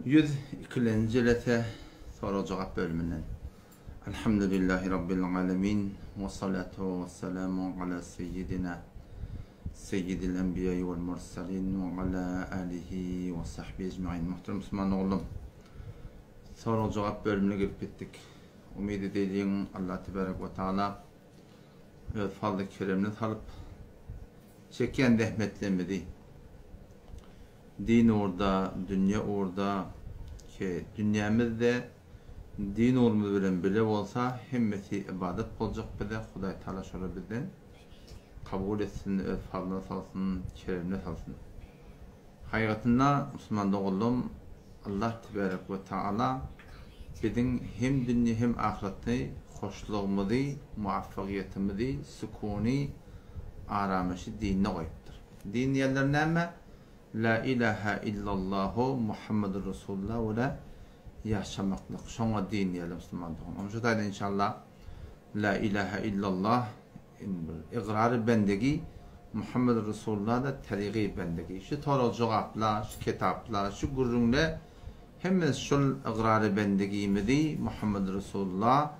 102-lenji jelese sorag-jogap bölüminden. Elhamdülillahi Rabbil alemin we salatu we selamu ala seyyidina seyyidil enbiýai wal mursalin we ala alihi we sahbihi ecmain. Muhterem musulman oglum, sorag-jogap bölümine gelip ýetdik. Umyt edeýliň Allah tebarek we taala öz fazly keremine salyp çekýän zähmetlerimizi din ugurda, dünýe ugurda ki dünýämiz-de din ugrumyz bilen bile bolsa hemmesi ybadat boljak bize Hudaý Taala şolar bizden kabul etsin öz fazlyna salsyn keremine salsyn. Hakygatynda musulman doganlarym Allah tebarek we taala biziň hem dünýe hem ahyretde hoşlugymyzy, muwaffagyýetimizi, sukuny, aramyşy dinde goýupdyr. Din diýenleri näme? La ilaha illallahu Muhammedur Rasulullah we ýaşamaklyk. Şoňa din diýerler musulman dogan. Şu taýda inşallah La ilaha illallah Indi bir ygrary bendegi Muhammed Resulullah-da terygy bendegi. Şu sorag-jogaplar, şu kitaplar, şu gürrüňler hemmesi şol ygrary bendigimizi Muhammed Resulullah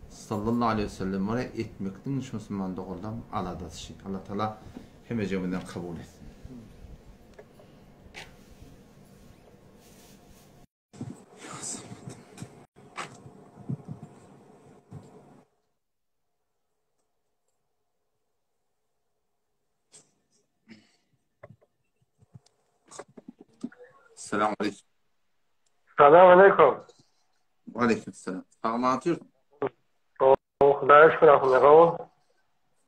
sallallahu aleýhi we sellem görä etmekdiň şu musulman doganlaryň aladasy şi. Allah Taala hemmejigimizden kabul etsin. Salam aleyküm. Salam aleyküm. Aleyküm selam. Sag otyr. Hudaýa şükür ahunja gowy.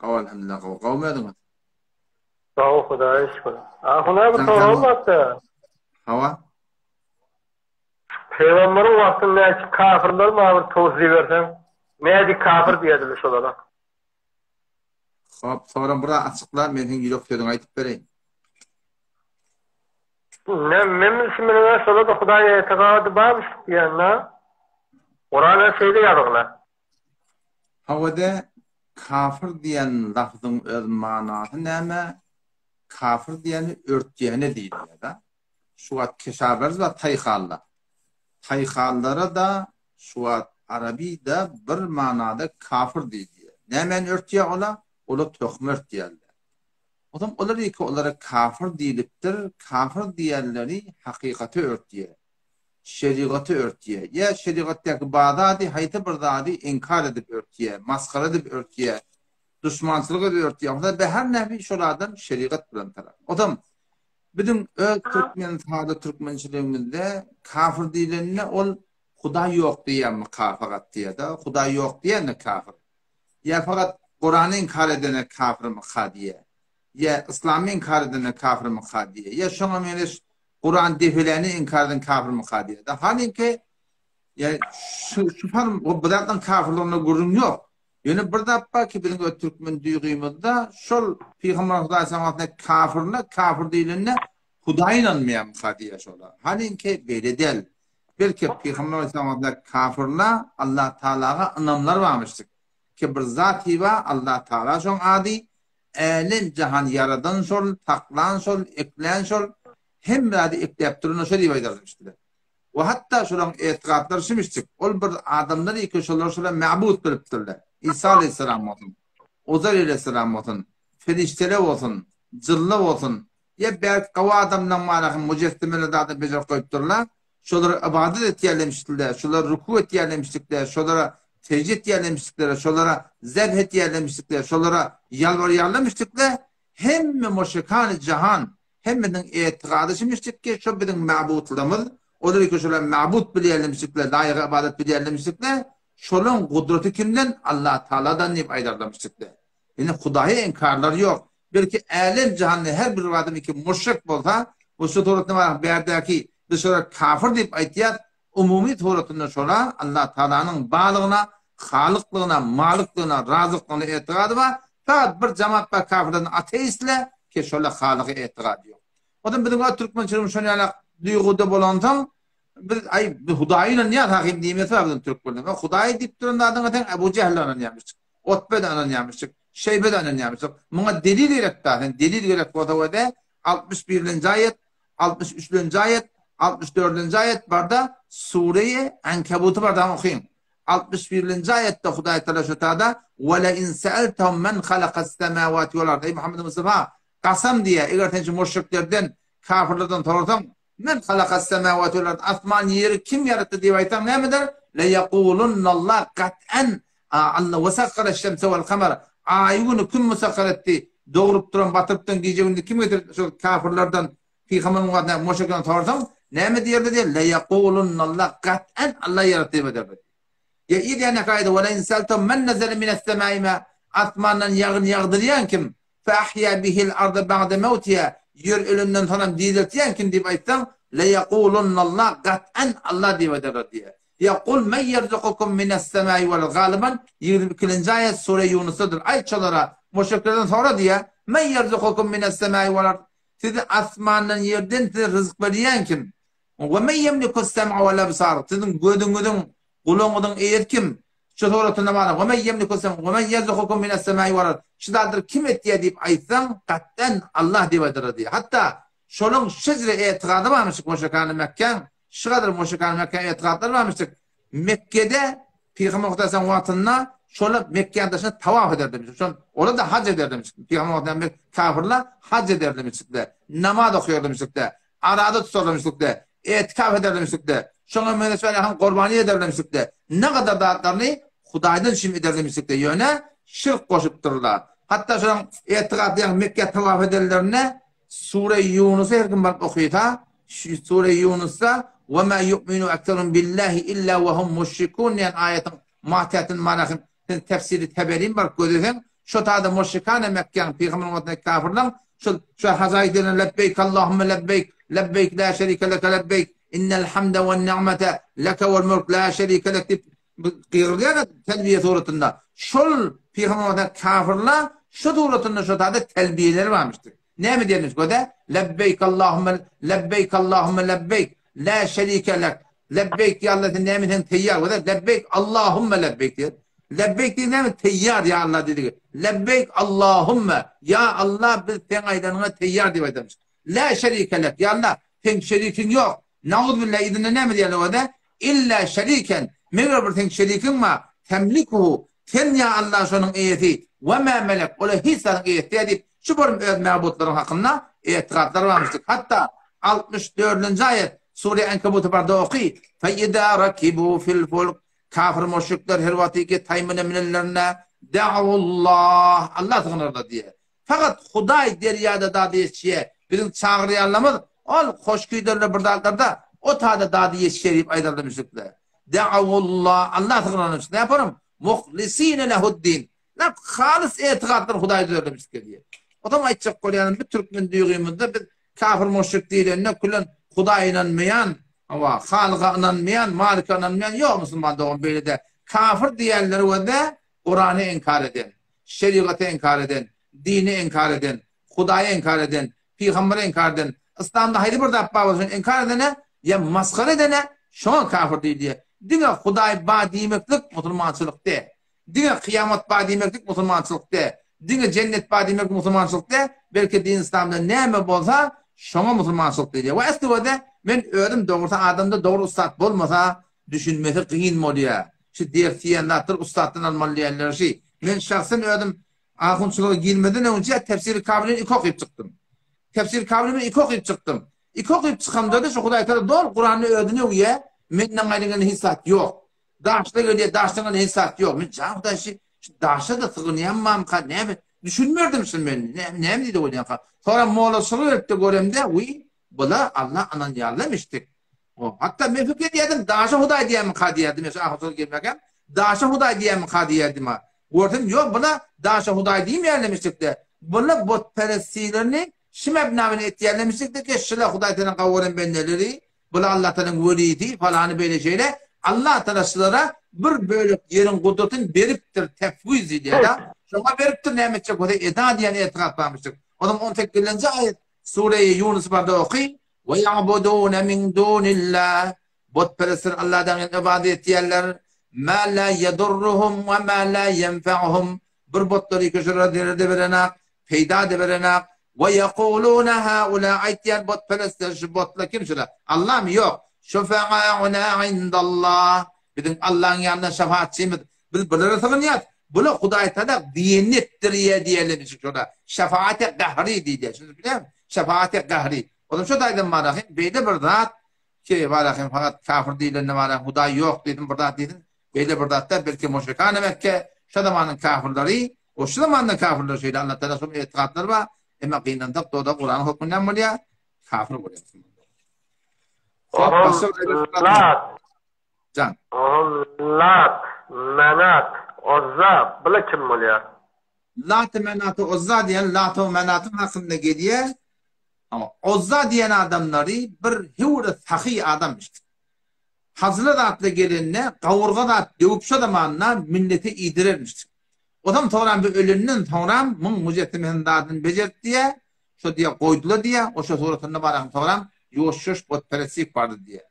Gowy elhamdülillah gowy. Gowy özüňiz? Gowy Hudaýa şükür. Ahuna bir soragym bardy. Hawa. Pygamberiň wagtynda näçe kafirler bar bir towsiýe berseň. Nädi kafir diýerdiler şolara. Hop, soram biraz açykla, men seň ýürek sözüňi aýdyp bereýin. Ne, men bilşim bilen şolar-da Hudaýa etigady barmyş diýende. Kuranda şeýle ýazgylar. Hawada kafir diýen lafzyň öz manasy näme? Kafir diýeni örtýäne diýilýär-de. Şu wagt keşaberz bar taýhalla. Taýhallara-da şu wagt arabyda bir manada kafir diýilýär. Nämäni örtýär ola? Ola töhüm örtýärler. Onsoň olar ýeke olara kafir diýlipdir. Kafir diýenleri hakykaty örtýär. Şerigaty örtýär. Ýa şerigatdaky bar zady haýsy bir zady inkar edip örtýär, masgara edip örtýär, duşmançylyk edip örtýär. Onsoň bäher näbi şol adam şerigat bilen tarap. Onsoň Biziň öz türkmen sada türkmençiligimizde kafir diýlende ol Hudaý ýok diýýänmi kafagat diýýär-de, Hudaý ýok diýende kafir. Ýa fakat Kurany inkar edene kafirmika diýýär. Ýa yslamy inkar edene kafirmika diýýär. Ýa şoňa meňzeş Kuran depeläni inkar eden kafirmika diýýär-de. Halinki ýa şu şu form bu zatlaryň kafirliginde gürrüň ýok. Ýöne bir zat bar ki biziň öz türkmen duýgymyzda şol Pygamber Hudaý saňa kafirler kafir diýlende Hudaý ynanmaýarmyka diýýär şolar. Halinki beýle däl. Belki Pygamber saňa kafirler Allah Taalaga ynamlar barmyşdyk. Ki bir zat bar Allah Taala şoň ady älem jahan ýaradan şol, saklan şol, eklän şol, hemme zady ekläp duran şol diýip aýdarmyşdylar. We hatda şolaryň etigatlary şimişdik. Ol bir adamlar eke şolar şolar mabut bilipdirler. Isa aleyhisselam bolsun, Uzair aleyhisselam bolsun, perişdeler bolsun, jynlar bolsun, ýa belki gawy adamlaryň manasyny müjessemeler zada bejerip goýupdyrlar. Şolara ybadat etýärlemişdiler, şolara ruku etýärlemişdikler, şolara secde etýärlemişdikler, şolara zebh etýärlemişdikler, şolara ýalbarýarlemişdikler. Hemme muşrikany jahan Hemmesiniň etigady şimişdik ki, şo biziň mabutlarymyz, olar eke şolar mabut bilýärlemişdikler, laýyga ybadat bilýärlemişdikler, şolaň gudraty kimden? Allah Tagaladan diýip aýdarlamışdyklar. Indi Hudaýa inkarlary ýok. Belki älem-jahanda her bir adam eke muşrik bolsa, bu şu suratda bar bärdäki biz şolara kafir diýip aýtýas, umumy suratynda şola Allah Tagalanyň barlygyna, Halyklygyna, Malyklygyna, Razyklygyna etigady bar. Fakat bir jemaat bar kafirlerden ateistler ki şola Halyga etigady ýok. Ondan biziň öz türkmençiligimiz şon ýaly duýguda bolansoň biz aý biz Hudaýa ynanýas hakymy diýmesi bar biziň türkmenleriň. Hudaý diýip duran zadyňa sen Ebu Jähle ynanýarmyşdyk. Otbe-de ynanýarmyşdyk. Şeýbe-de ynanýarmyşdyk. Muňa delil gerek da sen delil gerek bolsa wede 61-lenji aýat, 63-lenji aýat. 64-nji aýat barda Sure-i Ankabuty barda okyň. 61-nji aýatda Hudaý Tagala şu tada Ve le in seeltehum men halakas semawati vel ard. Eý Muhammed Mustafa, kasam diýýär, eger sen şu müşriklerden, kafirlerden sorasaň, men halakas semawati vel ard, asman ýeri kim ýaratdy diýip aýtsaň näme der? Le yekulunnallah kat'an Alla we sakkara şemse vel kamar. Aýy güni kim musakkar etdi? Dogrup duran, batyryp duran gije gündizi kim getirdi? Şol kafirlerden Pygamber wagtynda müşriklerden sorasaň, näme diýerdi diýer? Le yekulunnallah kat'an Alla ýaratdy diýip aýdardy. Ýa yz ýany aýdy, Ve le in seeltehum men nezele mine's-semai ma, asmandan ýagyn ýagdyrýan kim? Fe ahýa bihil arda ba'de mewtiha, ýer ölenden soňam direltýän kim diýip aýtsaň, Le yekulunnallah kat'an Alla diýip aýdarlar diýer. Ýa Kul men ýerzukukum mine's-semai wal galyban 22-nji aýat sure Ýunusdadyr. Aýt şolara, müşriklerden sora diýer, Men ýerzukukum mine's-semai wal ard, Sizi asmandan ýerden size ryzk berýän kim? We men ýemlikus-sem'a wal-absar, siziň gözüňiziň, gulagyňyzyň eýesi kim? Şu suratynda bar, We men ýemlikus-sem'a we men ýerzukukum mine's-semai wal-ard, şu zatlary kim etýär diýip aýtsaň, gat'an Allah diýip aýdarlar diýýär. Hatda şolaň şejre etigady barmyşyk müşrikany Mekgäň, şu gadar müşrikany Mekgäň etigatlary barmyşyk. Mekgede Pygamber Muhammet wagtynda şolar Mekgäniň daşyna tawaf ederdimiş. Şol olar-da haj ederdimiş. Pygamber wagtynda kafirler hac ederdimişlikde, namaz okuýardymişlikde, araza tutardymişlikde, etikaf ederdimişlikde, şoňa meňzeş bir hem gurbany ederdimişlikde, ne gadar zatlaryny Hudaýdan üçin ederdimişlikde, ýöne şirk goşupdyrlar. Hatda şolaryň etikafda ýa Mekgä tawaf edenlerinde Sure Ýunusy her kim baryp okysa, Sure Ýunusda Ve ma yu'minu ekseruhum billahi illa ve hum müşrikun diýen aýatyň matätin manasyny sen tefsiri Teberini baryp gözleseň, şo taýda müşrikane Mekgäň pygamber wagtynda kafirleň şol şu haja gidenden lebbeýk Allahümme lebbeýk lebbeýk la şerike leke lebbeýk innel hamde wen ni'mete leke vel mülk la şerike lek diýip gygyrýar telbiýe suratynda. Şol pygamber wagtynda kafirler şu suratynda şo taýda telbiýeleri barmyşdyr. Näme diýenmiş göze? Lebbeýk Allahümme lebbeýk Allahümme lebbeýk la şerike lek. Lebbeýk ýa Allah sen näme sen teýýar göze? Lebbeýk Allahümme lebbeýk diýer. Lebbeýk diýen näme? Teýýar ýa Allah diýdigi. Lebbeýk Allahümme ýa Allah biz seň aýdanyňa teýýar diýip aýdarmyş. La şerike lek ýa Allah seň şerikiň ýok. Nauzbillah yzynda näme diýerler göze? Illa şeriken meger bir seň şerikiň bar. Temlikuhu Sen ýa Allah şonuň eýesi, we mä melek, ola hiç zadyň eýesi däl diýip, şu bölüm öz mäbutlaryň hakynda etigatlar barmyşdyk. Hatda 64-nji aýat Sure Ankabuty barda oky, Fe izâ rakibû fil fulk, kafir müşrikler her wagtyky taýmyna münenlerinde, da'ullah, Alla sygynarlar diýýär. Fakat Hudaý derýada dady ýetişýär. Biziň çagyrýanlarymyz ol hoşküýderler bir zatlarda o tada dady ýetişýär diýip aýdarlar müşrikler. Da'awullah, Alla sygynarlar. Ne yaparym? Muhlisine lehuddin. Nap halys etigatlar Hudaý düzerler müşrikler diýýär. Otam aýtjak bolýanym bu türkmen duýgymyzda biz kafir müşrik diýlende külen Hudaý ynanmaýan, hawa, Halyga ynanmaýan, Malike ynanmaýan ýok musulman dogan beýle-de. Kafir diýenleri gözde Kurany inkar eden. Şerigaty inkar eden, dini inkar eden, Hudaýy inkar eden, pygamberi inkar eden, Yslamda haýsy bir zat bar bolsa şony inkar edene ýa masgara edene şoňa kafir diýilýär. Diňe Hudaý bar diýmeklik musulmançylyk däl. Diňe kyýamat bar diýmeklik musulmançylyk däl. Diňe jennet bar diýmek musulmançylyk däl, belki din Yslamda näme bolsa şoňa musulmançylyk diýilýär. We esli görde men özüm dogrusy adamda dogry ussat bolmasa düşünmesi gyn bolýar. Şu ders diýen zatlar ussatdan almaly diýenleri şi. Men şahsen özüm ahunçylyga girmeden öňünçä Tefsiri Kabrini iki okyp çykdym. Tefsiri Kabrini men iki okyp çykdym. Iki okyp çykamda-da şu Hudaý Tagala doly Kuranda özüni öwýär, menden gaýry gelen hiç zat ýok. Daşda gelýär, daşdan gelen hiç zat ýok. Men jan Hudaý şi şu daşa-da sygynýanmamka näme? Düşünmerdim şuny men. Näme diýdi bolýanka. Soňra molla syr beripdi göremde, wiý, bula Alla ynanýarlamişdik. Hatda men pikir edýärdim, daşa Hudaý diýýärmikä diýýärdim, men şu ahyrsoňy gelmäkäm, daşa Hudaý diýýärmikä diýýärdim. Görsem, ýok, bula daşa Hudaý diýmeýärlemişdik-de, bula butperestçilerini şu mebna bilen etýärlemişdik-de ki, şula Hudaý Tagalaň gawy gören bendeleri, bula Allah Tagalaň welisi, falany beýle şeýle, Allah Tagala şulara bir bölek ýeriň gudratyny beripdir, tefwiz diýilýär-de, şoňa beripdir, näme etjek bolsa eda diýen etikat barmyşdyk. Onuň on sekizinji aýat Sure-i Ýunus barada oky, Ve ya'budune min dunillah, Butperestler Allahdan gaýry ybadat etýärler, ma la yedurruhum we ma la yenfa'uhum, bir butlary ki şolara zerer-de berenak, peýda-da berenak. Ve yekulune haula aýtýar butperestler şu butlar kim şular? Allahmy? Ýok. Şufa'auna indallah. Biziň Allahyň ýanynda şefaatçymyz. Biz bulara sygynýas. Bular Hudaý Tagala diýenini etdirýär diýerler şolar. Şefaati gahri diýilýär. Şuny bilýärmi? Şefaati gahri. Olam şo taýdan barahym beýle bir zat ki barahym fakat kafir diýilende barahym Hudaý ýok diýsin bir zat diýsin. Beýle bir zat däl belki muşrikany Mekke şo zamanyň kafirleri o şu zamanda kafirler şeýle Allah Tagala şol etigatlary bar. Emma gynansak doda Kuranyň hökmünden näme bolýar? Kafir bolýar. Lat. Jan. Lat, Menat, Ozza bular kim bolýar? Lat, Menat, Ozza diýen Lat we Menatyň hakynda gelýär. Ozza diýen adamlary bir höwre sahy adamyş. Hajylar atly gelende gawurga zat döwüp şo zamanda millete iýdirermişdik. Ozam soňram bir ölenden soňram muň mujessemesiniň zadyny bejerip diýä, şo diýä goýdular diýä, oşo suratynda baran soňram ýuwaş-ýuwaş butperestlik bardy diýä.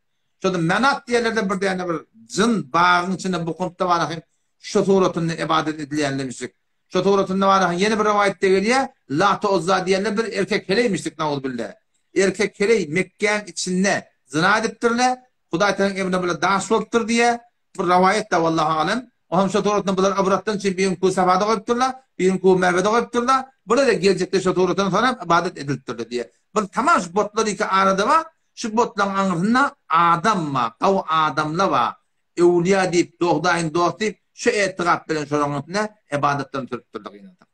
Şoda Menat diýerlerde bir däne bir jyn bagyň içinde bukunypda bara hem şo suratynda ybadat edilýänlemişdik. Şo suratynda bara ýene bir rowaýatda gelýä, Lata Uzza diýerler bir erkek heleýmişdik nauzubilla. Erkek heleý Mekgäň içinde zyna edipdirle, Hudaý Tagalaň emrine bular daş bolupdyr diýýä. Bir rowaýat-da wallahu alem. Oňam şo suratynda bular ybratdan üçin birini Ku Safada goýupdyrlar, birini Ku Merwede goýupdyrlar. Bular-da geljekde şo suratyndan soňam ybadat edilipdirler diýýä. Bir tamam şu botlar iki arada bar. Şu botlaryň aňyrsynda adam bar, gawy adamlar bar. Öwlüýä diýip, Hudaýyň dosty diýip, şu etigat bilen şolaryň üstünde ybadatlaryny sürüpdirler gynansak.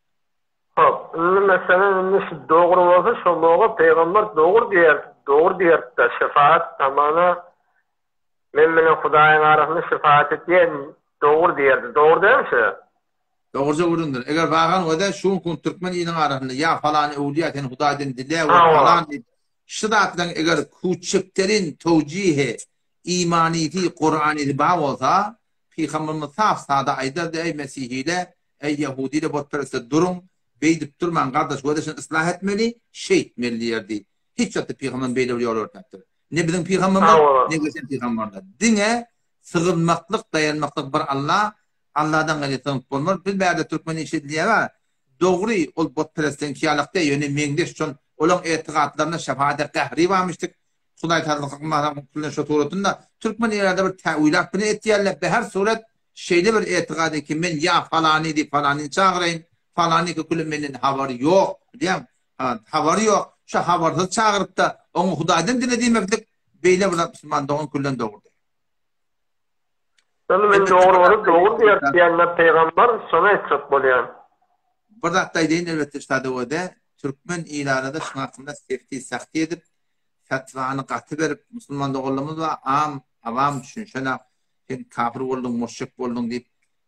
Hop, indi meselem indi şu dogry bolsa şo loga pygamber dogry diýer, dogry diýerdi-de, şefaat hamana men bilen Hudaýyň arasynda şefaat etýän dogry diýerdi. Dogry dälmi şu? Dogruja gürrüňdir. Eger bagan wede şu günki gün türkmen iliniň arasynda ýa falan öwlüýä sen Hudaýdan dile we falan diýip şu zatlaryň eger küçükderin towjihi imanysy Kuranyzy bar bolsa Pygamberimiz saf sada aýdardy eý mesihile eý ýahudile butperestler duruň beýdip durmaň gardaş wede şuny yslah etmeli şeýtmeli diýerdi. Hiç wagtda pygamberimiz beýle bir ýol öwretmepdir. Ne biziň pygamberimiz ne geçen pygamberler. Diňe sygynmaklyk daýanmaklyk bir Alla Alladan gaýry sygynyp bolmaz. Biz bärde türkmen işi edilýär. Dogry ol butperestleňki ýalak däl ýöne meňzeş şol olaň etigatlarynda şefaate gähri barmyşdyk. Hudaý tagala şo suratynda türkmen irade bir täwilat bilen etýärler. Be her surat şeýle bir etigat ki men ýa falany diýip falanyny çagyraýyn, falany küle menden habary ýok bilýäňmi? Habary ýok. Şo habarsyz çagyrypda oňa Hudaýdan dile diýmeklik beýle bir zat musulman dogan küllen dogry däl. Şony men dogry bolup dogry diýer diýende pygamber şony aýtjak bolýan. Bir zat aýdaýyn elbetde şadöwede türkmen ilarada şuň hakynda sefti sahti edip fetwany gaty berip musulman doganlarymyz bar am awam düşünşenak sen kafir bolduň muşrik bolduň diýip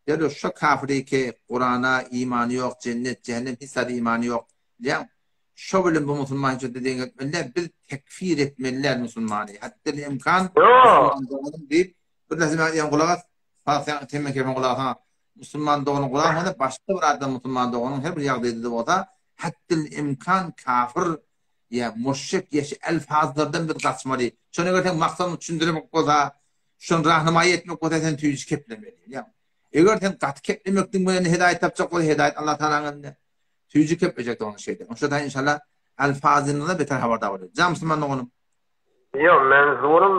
derrew şo kafiriki kurana imany ýok jennet jähennem hiç zada imany ýok bilýäň şo bilen bu musulman hiç wagtda deň etmeli däl biz tekfir etmeli däl musulmany hatda imkan musulman doganym diýip bir näçe men gulak as sen sen men kefin gulak as musulman doganyň gulak asmasa başga bir adam musulman doganyň her bir ýagdaýda bolsa hatda imkan kafir ýa muşrik ýa şu elfazlardan biz gaçmaly. Şony eger sen maksadyňy düşündirmek bolsa, şony rahnamaýy etmek bolsa sen tüýs keplemeli. Ýa eger sen gaty keplemekden bilen hedaýat tapjak bolsa hedaýat Allah Taalanyň elinde. Tüýji keplejek dogany şeýle. Oşa da inşallah elfazyndan beter habardar bolar. Jan musulman doganym. Ýok, men zurum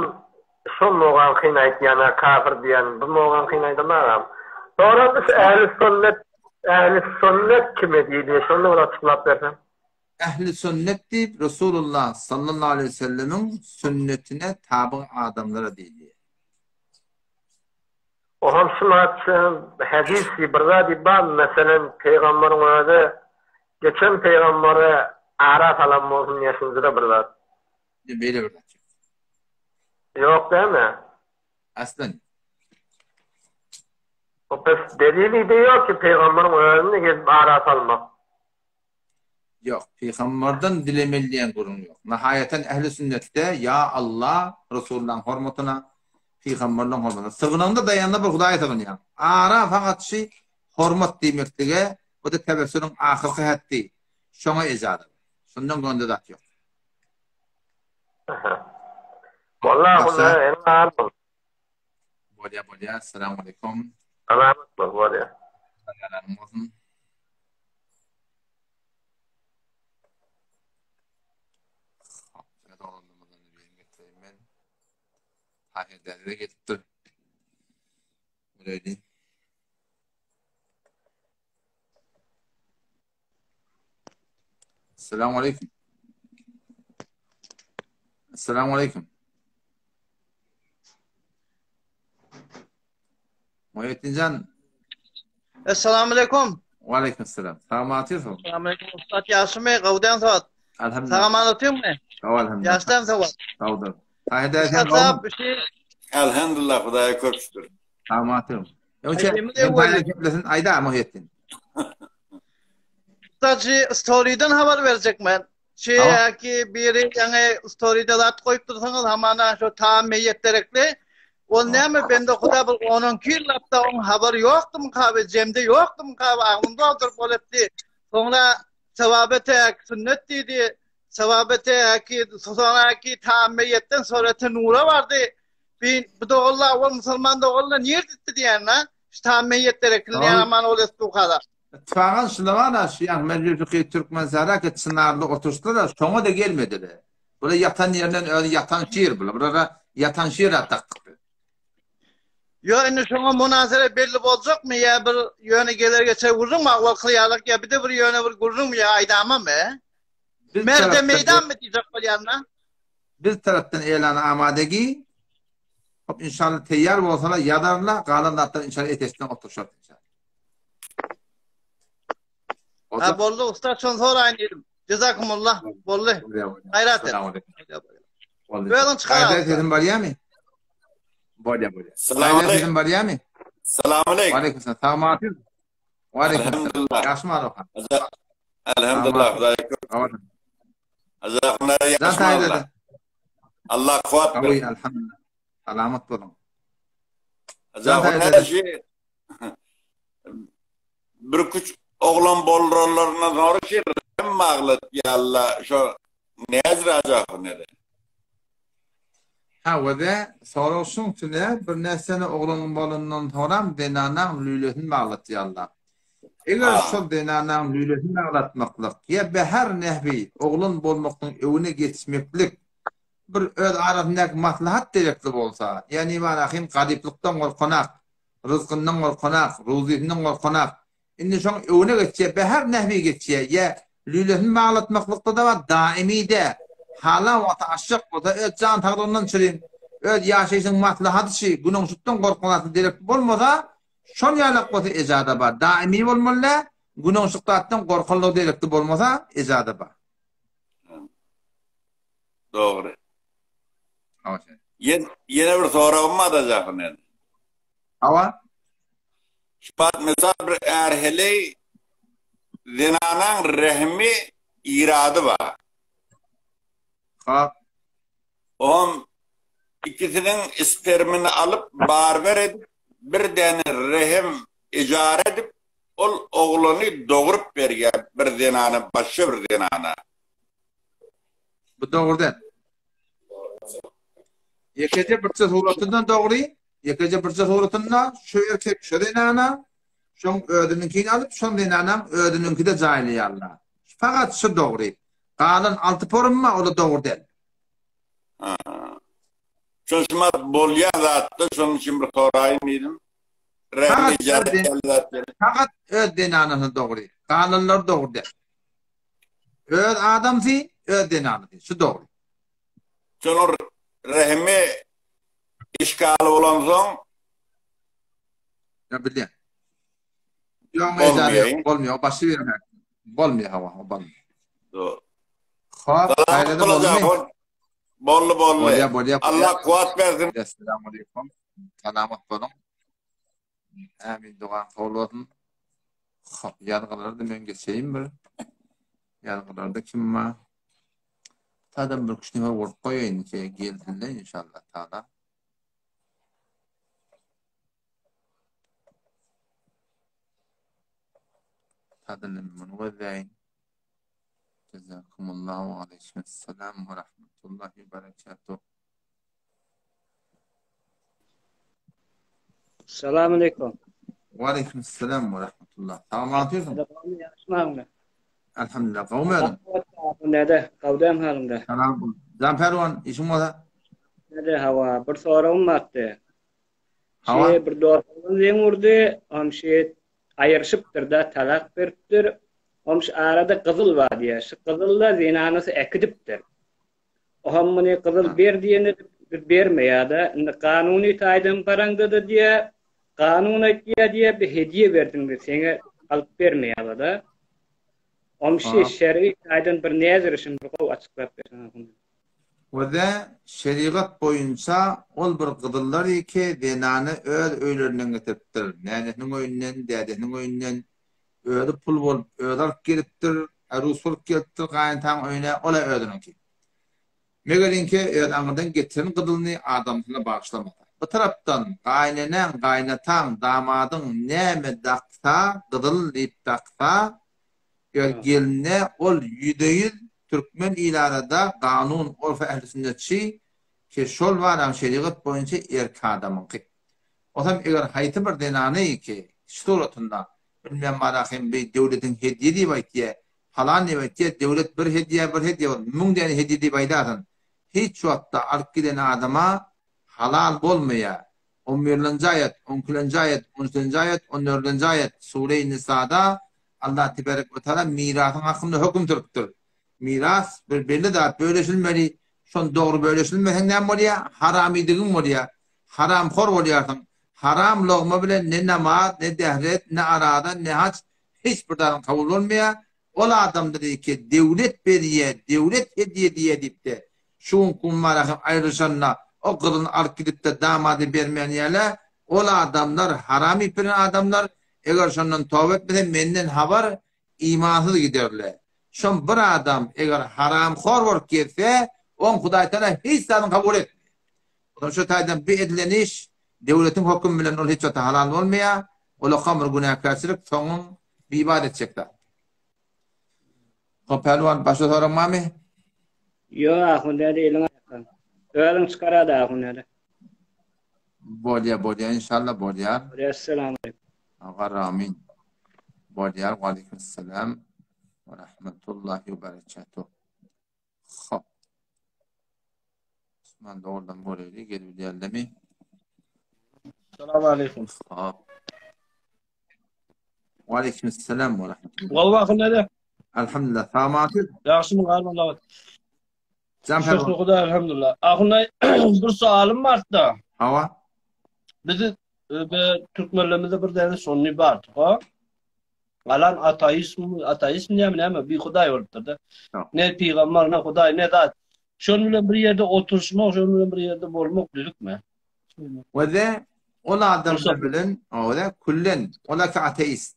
şo mogaňkyny aýtýan-a kafir diýen, bu mogaňkyny aýdamagam. Soňra biz ähli sünnet, ähli sünnet kime diýilýär, şony bir açyklap berseň. Ähli sünnet diýip Resulullah sallallahu aleýhi we sellemiň sünnetine tabyg adamlara diýilýär. Olam şu matça hadys diýip bir zat diýip barmy meselem pygamberiň özi geçen pygambere ara salan bolsun diýen şunjada bir zat. Ýok beýle bir zat ýok. Ýok dämi? Aslan. O pes delili-de ýok ki pygamberiň özüni gelip ara salmak. Ýok, pygamberden dilemeli diýen gürrüň ýok. Nahaýatan ähli sünnetde ýa Alla, Resulullahyň hormatyna, pygamberleň hormatyna. Sygynaňda daýanda bir Hudaýa sygynýaň. Ara fakat şy hormat diýmeklige, bu-da tewessüliň ahyrky hetdi. Şoňa ejaza bar. Şundan gonde zat ýok. Aha. Wallahu la ilaha Bolýa bolýa. Assalamu aleykum. Salamat bol bolýa. Salam bolsun. Tahir däde gelipdir. Göreýli. Assalamu aleykum. Assalamu aleykum. Muhittinjan. Esselamu aleýkum. Wa aleýkum selam. Sag otyrsyň? Esselamu aleýkum. Ussat ýagşymy? Gowudan sowat. Elhamdülillah. Sag aman otyrmy? Sag elhamdülillah. Ýaşdan sowat. Sagdyr. Tahir sen Ussat bir şey. Elhamdülillah Hudaýa köp şükür. Sag otyryn. Öňçe hem geplesin aýda Muhittin. Ussat şu storyden habar berjek men. Şu ki biri ýaňy storyda zat goýup dursaňyz hamana şu tam meýet derekli. Ol näme bende huda bir 10-12 ýyllap da oň habary ýokdumyka we jemde ýokdumyka we aglym dolduryp ol etdi. Soňra sewaba tek sünnet diýdi. Sewaba tek soňra ki tam meýetden surete nura bardy. Bi bu doganlar ol musulman doganlar nirde etdi diýen-de. Şu tam meýet derekli diýen aman ol etdi Çagan şulagana şu ýa Mejlisiki Türkmensära ki Çynarly oturyşdylar şoňa da gelmediler. Bular ýatan ýerinden özi ýatan şir bular. Bulara ýatan şir at dakdyk biz. Ýo indi şoňa munazara belli boljakmy ýa bir ýöne geler geçer gürrüňmi awal kylýarlyk ýa bir-de bir ýöne bir gürrüňmi ýa aýdamamy? Biz Merde tarapdan meýdanmy diýjek bolýan-da? Biz tarapdan elan amadegi. Hop inşallah teýýar bolsalar ýazarlar, galan zatlar inşallah eteşden oturyşar inşallah. Ha boldy usta şony soraýyn diýdim. Jazakumullah. Boldy. Gaýrat et. Özüň çykar. Gaýrat sesim barýarmy? Bolýar, bolýar. Salam Gaýrat sesim barýarmy? Salam aleyküm. Aleyküm selam. Sag bolun. Aleyküm selam. Ýagşy maroka. Elhamdülillah. Hudaýa köp. Jazakumullah. Ýagşy Allah kuwat bersin. Elhamdülillah. Salamat boluň. Jazakumullah. Bir küç oglan bolranlaryndan sonra şey hem baglat ýalla şo näzir ajahy nere. Ha wede sorag şuň tüne bir näsene oglan bolandan soram zenanaň lülesini baglat ýalla. Eger şol zenanaň lülesini baglatmaklyk ýa behar nehwi oglan bolmaklyň öwüne geçmeklik bir öz arasyndaky maslahat derekli bolsa, ýa nimanahym garyplykdan gorkanak, Ryzkyndan gorkanak, ruzysyndan gorkanak. Indi şoň öwüne geçýär, bäher nähili geçýär, ýa lülesini baglatmaklykda-da bar, daimi-de. Halan wagty açjak bolsa, öz jan saglygyndan çürim, öz ýaşaýşynyň maslahaty şi, günüňşükden gorkmak zatly derek bolmasa, şol ýalak bolsa ejada bar. Daimi bolmaly däl, günüňşük zatdan gorkanlygy derekli bolmasa, ejada bar. Dogry. Ýene bir soragym bar da Jahan. Hawa. Şubat mysal bir är heleý zenanaň rehimi irady bar. Ha. Oňam ikisiniň spermini alyp barber edip bir däne rehim ijara edip ol oglany dogrup berýär bir zenana başga bir zenana. Bu dogry däl. Ýekeje birçe suratynda dogry, ýekeje birçe suratynda şu erkek şu zenana, şoň özüniňkini alyp, şoň zenanaň özüniňkide jaýlaýarlar. Fakat şu dogry. Galan alty porunma o-da dogry däl. Şol şumat bolýan zatda şonuň üçin bir soraýyn diýdim. Fakat öz zenanasy dogry. Galanlary dogry däl. Öz adamsy, öz zenanasy. Şu dogry. Şonuň rehimi işgali bolansoň Ýa bilýän. Ýoň ejare bolmaýar, başy berme. Bolmaýar hawa, bolmaýar. Dogry. Hop, gaýrada bolmy? Boldy, boldy. Bolýar, bolýar. Allah kuwat bersin. Essalamu aleýkum. Salamat boluň. Amin dogan kabul bolsun. Hop, ýazgylarda men geçeýin bir. Ýazgylarda kim bar? Sadam bir kişi neme bolup goýaýyn ki gelsinler inşallah taala. Sadam bunu gözläýin. Jazakumullahu aleyküm ve rahmetullahi ve berekatuh. Salam aleyküm. Ve aleyküm selam ve rahmetullah. Tamam atıyorsun. Ýagşymyň? Elhamdülillah. Gowmy özüň? Näde? Gowdam halymda. Salam. Jan Perwan, işiň bolsa? Ahun hawa, bir soragym bardy. Hawa. Şi bir dostum zeň urdy, om şi aýryşypdyr-da, talak beripdir. Om şi arada gyzyl bar diýýär. Şi gyzyl-da zenanasy äkidipdir. Oham muny gyzyl ber diýende bermeýär-de. Indi kanuny taýdan baraňda-da diýýär, kanun aýtýar diýýär, bir hediýe berdiň diýip seňe alyp bermeýärler-de. Om şi şer'i taýdan bir näzir şuny bir gowy açyklap berseň. Wede şerigat boýunça ol bir gyzyllar iki zenany öz öýlerinden getiripdir. Nänesiniň öýünden, dädesiniň öýünden özi pul bolup özi alyp gelipdir, arus bolup gelipdir gaýynataň öýüne, ol-a özüniňki. Megeriňki öz aňyrdan getiren gyzylyny adamsyna bagyşlamasa. Bu tarapdan gaýyneneň, gaýynataň, damadyň näme daksa, gyzyl diýip daksa, Ýöne geline ol ýüzde-ýüz türkmen ilarada kanun orfa ähli sünnetçi ki şol baran şerigat boýunça erk adamyňky. Osam eger haýsy bir zenany ki şu suratynda bilmem barahym bi döwletiň hedýe diýip aýtýa palan diýip aýtýa döwlet bir hedýe bir hedýe ol müň däne hedýe diýip aýdarsyn hiç wagtda alyp giden adama halal bolmaýa On birlenji aýat, on ikilenji aýat, on üçlenji aýat, on dördünji aýat, Sure-i Nisada Allah teberek we taala mirasyň hakynda höküm sürüpdir. Miras bir belli zat, bölüşilmeli. Şony dogry bölüşilmeseň näme bolýar? Haramydygyň bolýar. Haramhor bolýarsyň. Haram logma bilen ne namaz, ne dehret, ne araza, ne haç hiç bir zadyň kabul bolmaýar. Ol adamda diýki döwlet berýä, döwlet hedýe edýä diýipdi. Şu günki gün Marahyň aýrylyşanda o gyzyny alyp gidipde damady bermän ýälä, ol adamlar haram iýip bilen adamlar, eger şondan toba etmese menden habar imansyz giderle. Şom bir adam eger haramhor bolup gezse, oň Hudaýtagala hiç zadyny kabul etmeýär. Ondan şu taýdan bu edilen iş döwletiň hökümi bilen ol hiç wagtda halal bolmaýar, olakam bir günäkärçilik, soňuň bibat etjek zat. Hop pälwan başga soraň barmy? Ýok ahun däde eliň aýakdan. Özüň çykarada ahun däde. Bolýa bolýa inşallah bolýar. Bolýa esselamu aleýkum. Garra amin. Bolýar waleýkim esselam we rahmetullahi we berekatuh. Hop. Osman dogrudan bolýar, gelip bilýärlemi? Salam aleýkum. Hop. Waleýkim esselam we rahmetullah. Gowy wagtyň nede? Elhamdülillah. Sag Ýagşymy garmalagat. Şükür Huda elhamdülillah. Ahunay bir sualym barda. Hawa. Bizi e, be türkmenlerimizde bir däne şony bar. Ha? Galan ateizm, ateizm näme näme bir hudaý bolupdyr-da. Ne pygamber, ne hudaý, ne zat. Şonuň bilen bir ýerde oturyşmak, şonuň bilen bir ýerde bolmak düzükmi? We de ol adamlar bilen, o da küllen, ola ki ateist.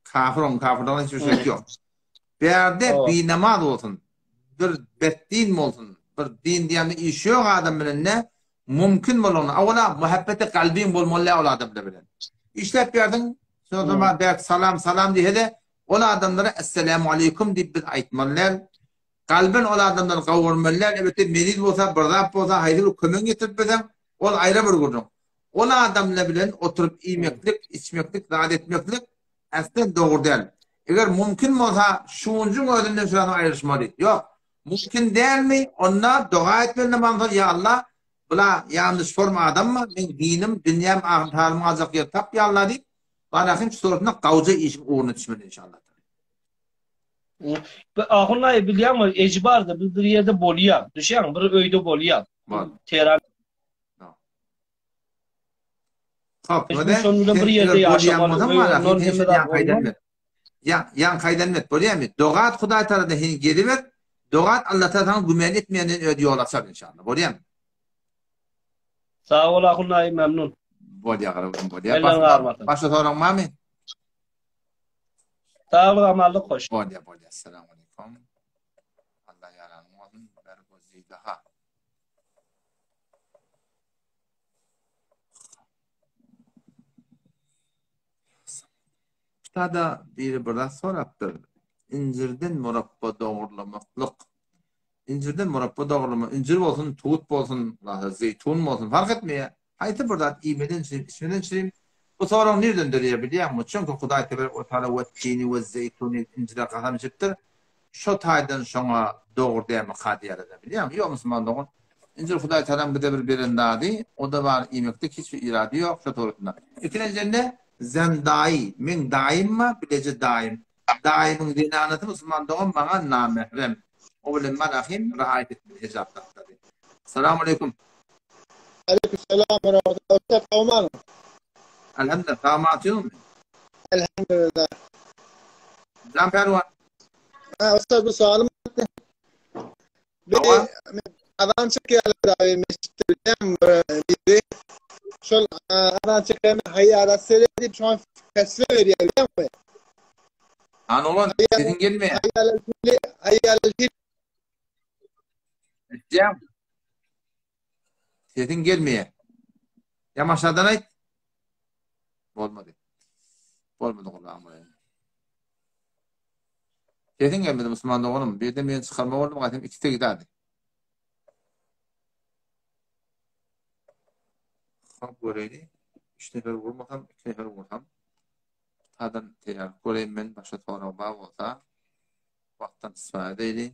Kafir oň kafirligine hiç bir şek ýok. Bärde binamaz bolsun, bir betdin bolsun, bir din diýende işi ýok adam bilen ne mümkin bolany, awala muhabbeti kalbyň bolmaly ol adamlar bilen. Işläp ýerdiň, şonda berk salam salam diýse-de, ol adamlara esselamu aleýkum diýip biz aýtmaly däl. Kalbyn ol adamlary gowurmaly däl, elbetde meniz bolsa, bir zat bolsa, haýsy bir kömegiňi ýetirip bilseň, ol aýra bir gürrüň. Ol adamlar bilen oturyp iýmeklik, içmeklik, zat etmeklik äslen dogry däl. Eger mümkin bolsa, şunjyň özünden şu adam aýryşmaly. Ýok, mümkin dälmi, onda doga etmeli namazdan soň, Ýa Allah, bula ýalnyş forma adammy, meň dinim, dünýäm, ahyrhalym galjak ýer tap ýa Allah diýip, Barahym şu suratynda gawja işiň ugruna düşmeli inşallah. Ahun aý bilýäňmi, ejbarda biz bir ýerde bolýar. Düşýäňmi? Bir öýde bolýar. Teran. Hop, şonuň bilen bir ýerde ýaşamaly. Ýa, ýaň kaýdan met bolýarmy? Dogat Hudaý tarapyndan hen geliber. Dogat Allah Taala saňa gümen etmeýänden öz ýol açar inşallah. Bolýarmy? Sag bol Ahun aý, memnun. Bolýar, garagüm bolýar. Başga soraň barmy? Saglyk amanlyk hoş. Bolýa bolýa Esselamu aleýkum. Allah ýaranyň bolsun. Bergozidaha. Kitada biri bir zat sorapdyr. Injirden murapba dogurlamaklyk. Injirden murapba dogrulama, injir bolsun, tut bolsun, zeýtun bolsun, fark etmeýär. Haýsy bir zat iýmeden çirim, içmeden çirim. Bu sorag nirden döreýär bilýäňmi? Çünki Hudaý teberek we taala we-tini we-zeýtuni injire kasam içipdir. Şo taýdan şoňa dogry dälmi ka diýýärler-dä bilýäňmi? Ýok musulman dogan. Injil Hudaý Tagalaň bize bir beren zady, o-da bar iýmekde hiç bir irady ýok şo toratynda. Ikinjiden-de zen daýy, meň daýym bar, bileje daýym. Daýymyň zenanasy musulman dogan maňa namährem. O bilen manahym rahaýat etmeli hejap zatlary. Salam aleýkum. Aleýkum salam we rahmetullah. Ussat gowmyň? Elhamdülillah, sag matyňmy? Elhamdülillah. Jan Pälwan. Ha, ussat bir soalym bardy. Bir azan çekýärler abi mesjitde bilýän biri. Şol azan çekende haýýa ala sele diýip şoňa fetwa berýär bilýäňmi? Han oglan, sesiň gelmeýär. Haýýa ala fili, haýýa ala fil. Eşidýäňmi? Sesiň gelmeýär. Ýamaşadan aýt. Bolmady. Bolmady gurban bolaýyn. Sesiň gelmedi musulman doganym. Bir de men çykarma boldum, gaýtam ikisi gidadi. Hop göreýli. Üç nefer vurmasam, iki nefer vursam. Tadan teýýar göreýin men başga sorag bar bolsa. Wagtdan istifade edeýli.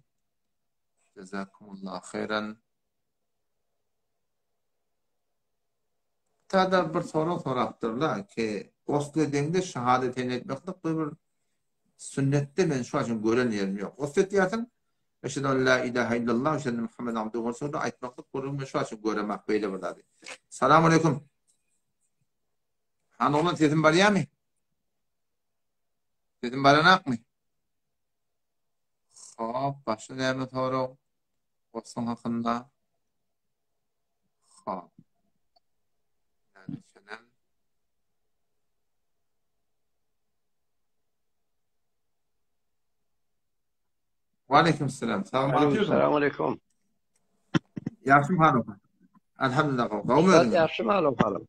Jazakumullah haýran. Tada bir sorag sorapdyrlar ki, gosl edeňde şahadeteýni aýtmaklyk bu bir sünnetde men şu üçin gören ýerim ýok. Gosl etýärsiň, Eşhedü en la ilahe illallah we eşhedü enne Muhammeden abduhu we resuluhu aýtmaklyk gürrüň men şu üçin göremak beýle bir zady. Salam aleýkum. Han oglan sesim barýarmy? Sesim baranakmy? Hop, başga näme sorag? Gosluň hakynda. Hop. Näme Waleýkim salam. Salam aleýkum. Salam aleýkum. Ýagşymy halyň? Elhamdülillah. Gowmy özüňiz? Ýagşymy halyň halyň?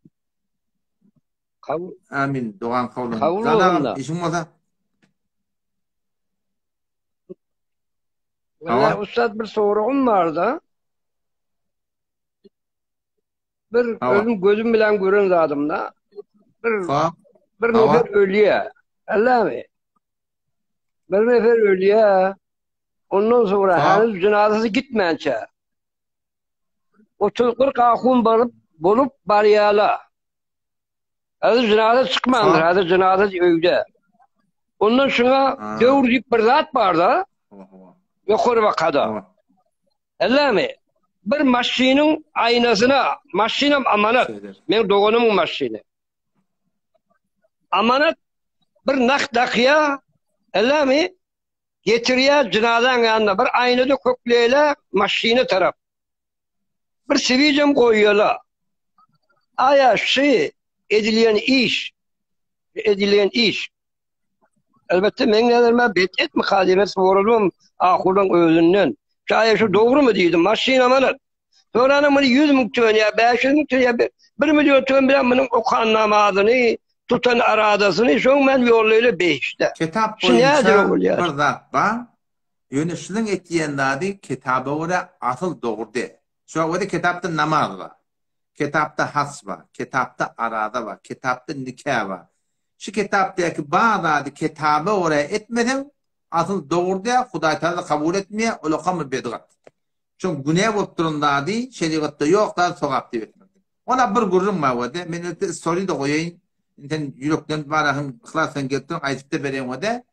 Kabul. Amin. Dogan kabul. Kabul bolsun. Işiň bolsa. Walla ussat bir soragym barda. Bir özüm gözüm bilen gören zadymda bir bir nefer ölýär. Ellami. Bir nefer ölýär. Ondan sonra henüz jynazasy gitmänçä 30-40 ahun baryp bolup barýarlar. Häzir jynaza çykmandyr, häzir jynaza öýde. Ondan şuňa döwür diýip bir zat bar-da. Ýokary bakada. Ellemi? Bir maşynyň aýnasyna, maşynam amanat. Meň doganymyň maşyny. Amanat bir nah dakýa, ellemi? Getirýär jynazaň ýanyna bir aýnada kökleýle maşyna tarap. Bir siwijem goýýala. Aýa şy edilýän iş, edilýän iş. Elbetde meň nazarymda bet etmi kazy men soradym ahuryň özünden. Şu aýa şu dogrumy diýdim. Maşyn amanat. Soranam muny 100 müň tümen ýa 500 müň tümen ýa 1 million tümen bilen munuň okan namazyny, tutan aradasyny şoň men ýollaýla behişde. Kitap boýunça bir zat bar. Ýöne şunuň etýän zady kitaba görä asyl dogry däl. Şoňa görä kitapda namaz bar. Kitapda haç bar. Kitapda araza bar. Kitapda nika bar. Şu kitapdaky bar zady kitaba görä etmeseň asyl dogry däl, Hudaý Tagala kabul etmeýär, olakam bir bedgat. Şoň günä bolup duran zady şerigatda ýok zady sogap diýip etmeklik. Ola bir gürrüň bar wede, men erte story-da goýaýyn. Indi sen ýürekden barahyn yhlas bilen gelip duruň aýdyp-da bereýin wede.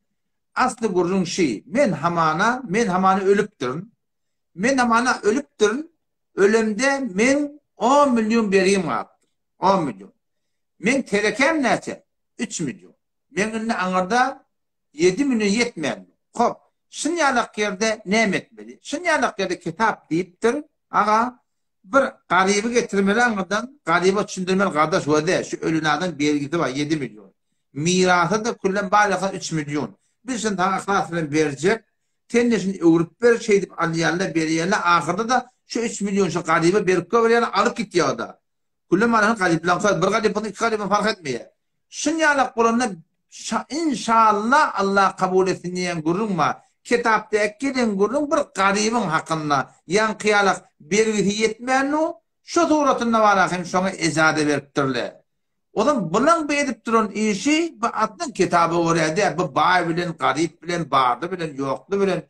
Asly gürrüň şi, men hamana, men hamana ölüpdirin. Men hamana ölüpdirin, ölemde meň on million bergim galypdyr. On million. Meň terekäm näçe? Üç million. Meň indi aňyrda Ýedi müne ýetmändir. Hop, şunýalak ýerde näme etmeli? Şunýalak ýerde kitap diýipdir, Aga, bir garyby getirmeli aňyrdan, garyba düşündirmeli, gardaş, göze, şu ölen adam bergisi bar, ýedi million. Mirasy-da küllem bar ýa-ha üç million. Biz şuny saňa yhlas bilen berjek, sen-de şuny öwrüp ber, şeýdip alýarlar, berýärler, ahyrda-da şu üç million şu garyba berip goýberýärler, alyp gitýär-de. Küllem bar garyplaňka, bir garyp bolsun, iki garyp bolsun fark etmeýär. Şunýalak bolanda Inşallah Allah kabul etsin diýen gürrüň bar. Kitapdaky gelen gürrüň bir garybyň hakynda. Ýaňky ýalak bergisi ýetmändu, şo suratynda bar hem şoňa ejaza beripdirler. Ozam bulaň bu edip duran işi bu aslyň kitaba görä däl, bu baý bilen, garyp bilen, barly bilen, ýokly bilen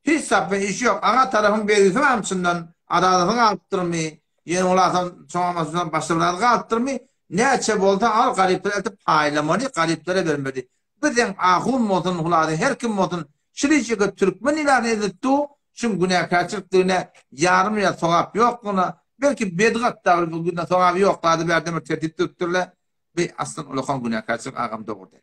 hiç zat bilen işi ýok. Aga tarapyň bergisi barmy çyndan? Adalaty galypdyrmy? Ýene olasam çoňamasyndan başga bir zat galypdyrmy? Näçe bolsa al garyplara eltip paýlamaly, garyplara bermeli. Bizeň ahun bolsun, hulasy her kim bolsun, şirişige türkmen ilaty ezip dur, şuň günäkärçilikdigine ýarym ýa sogap ýoklugyna, belki bedgat da bir günde sogaby ýok zady bärde bir tertip düzüpdirle, bi aslyn ulakan günäkärçilik agam dogry däl.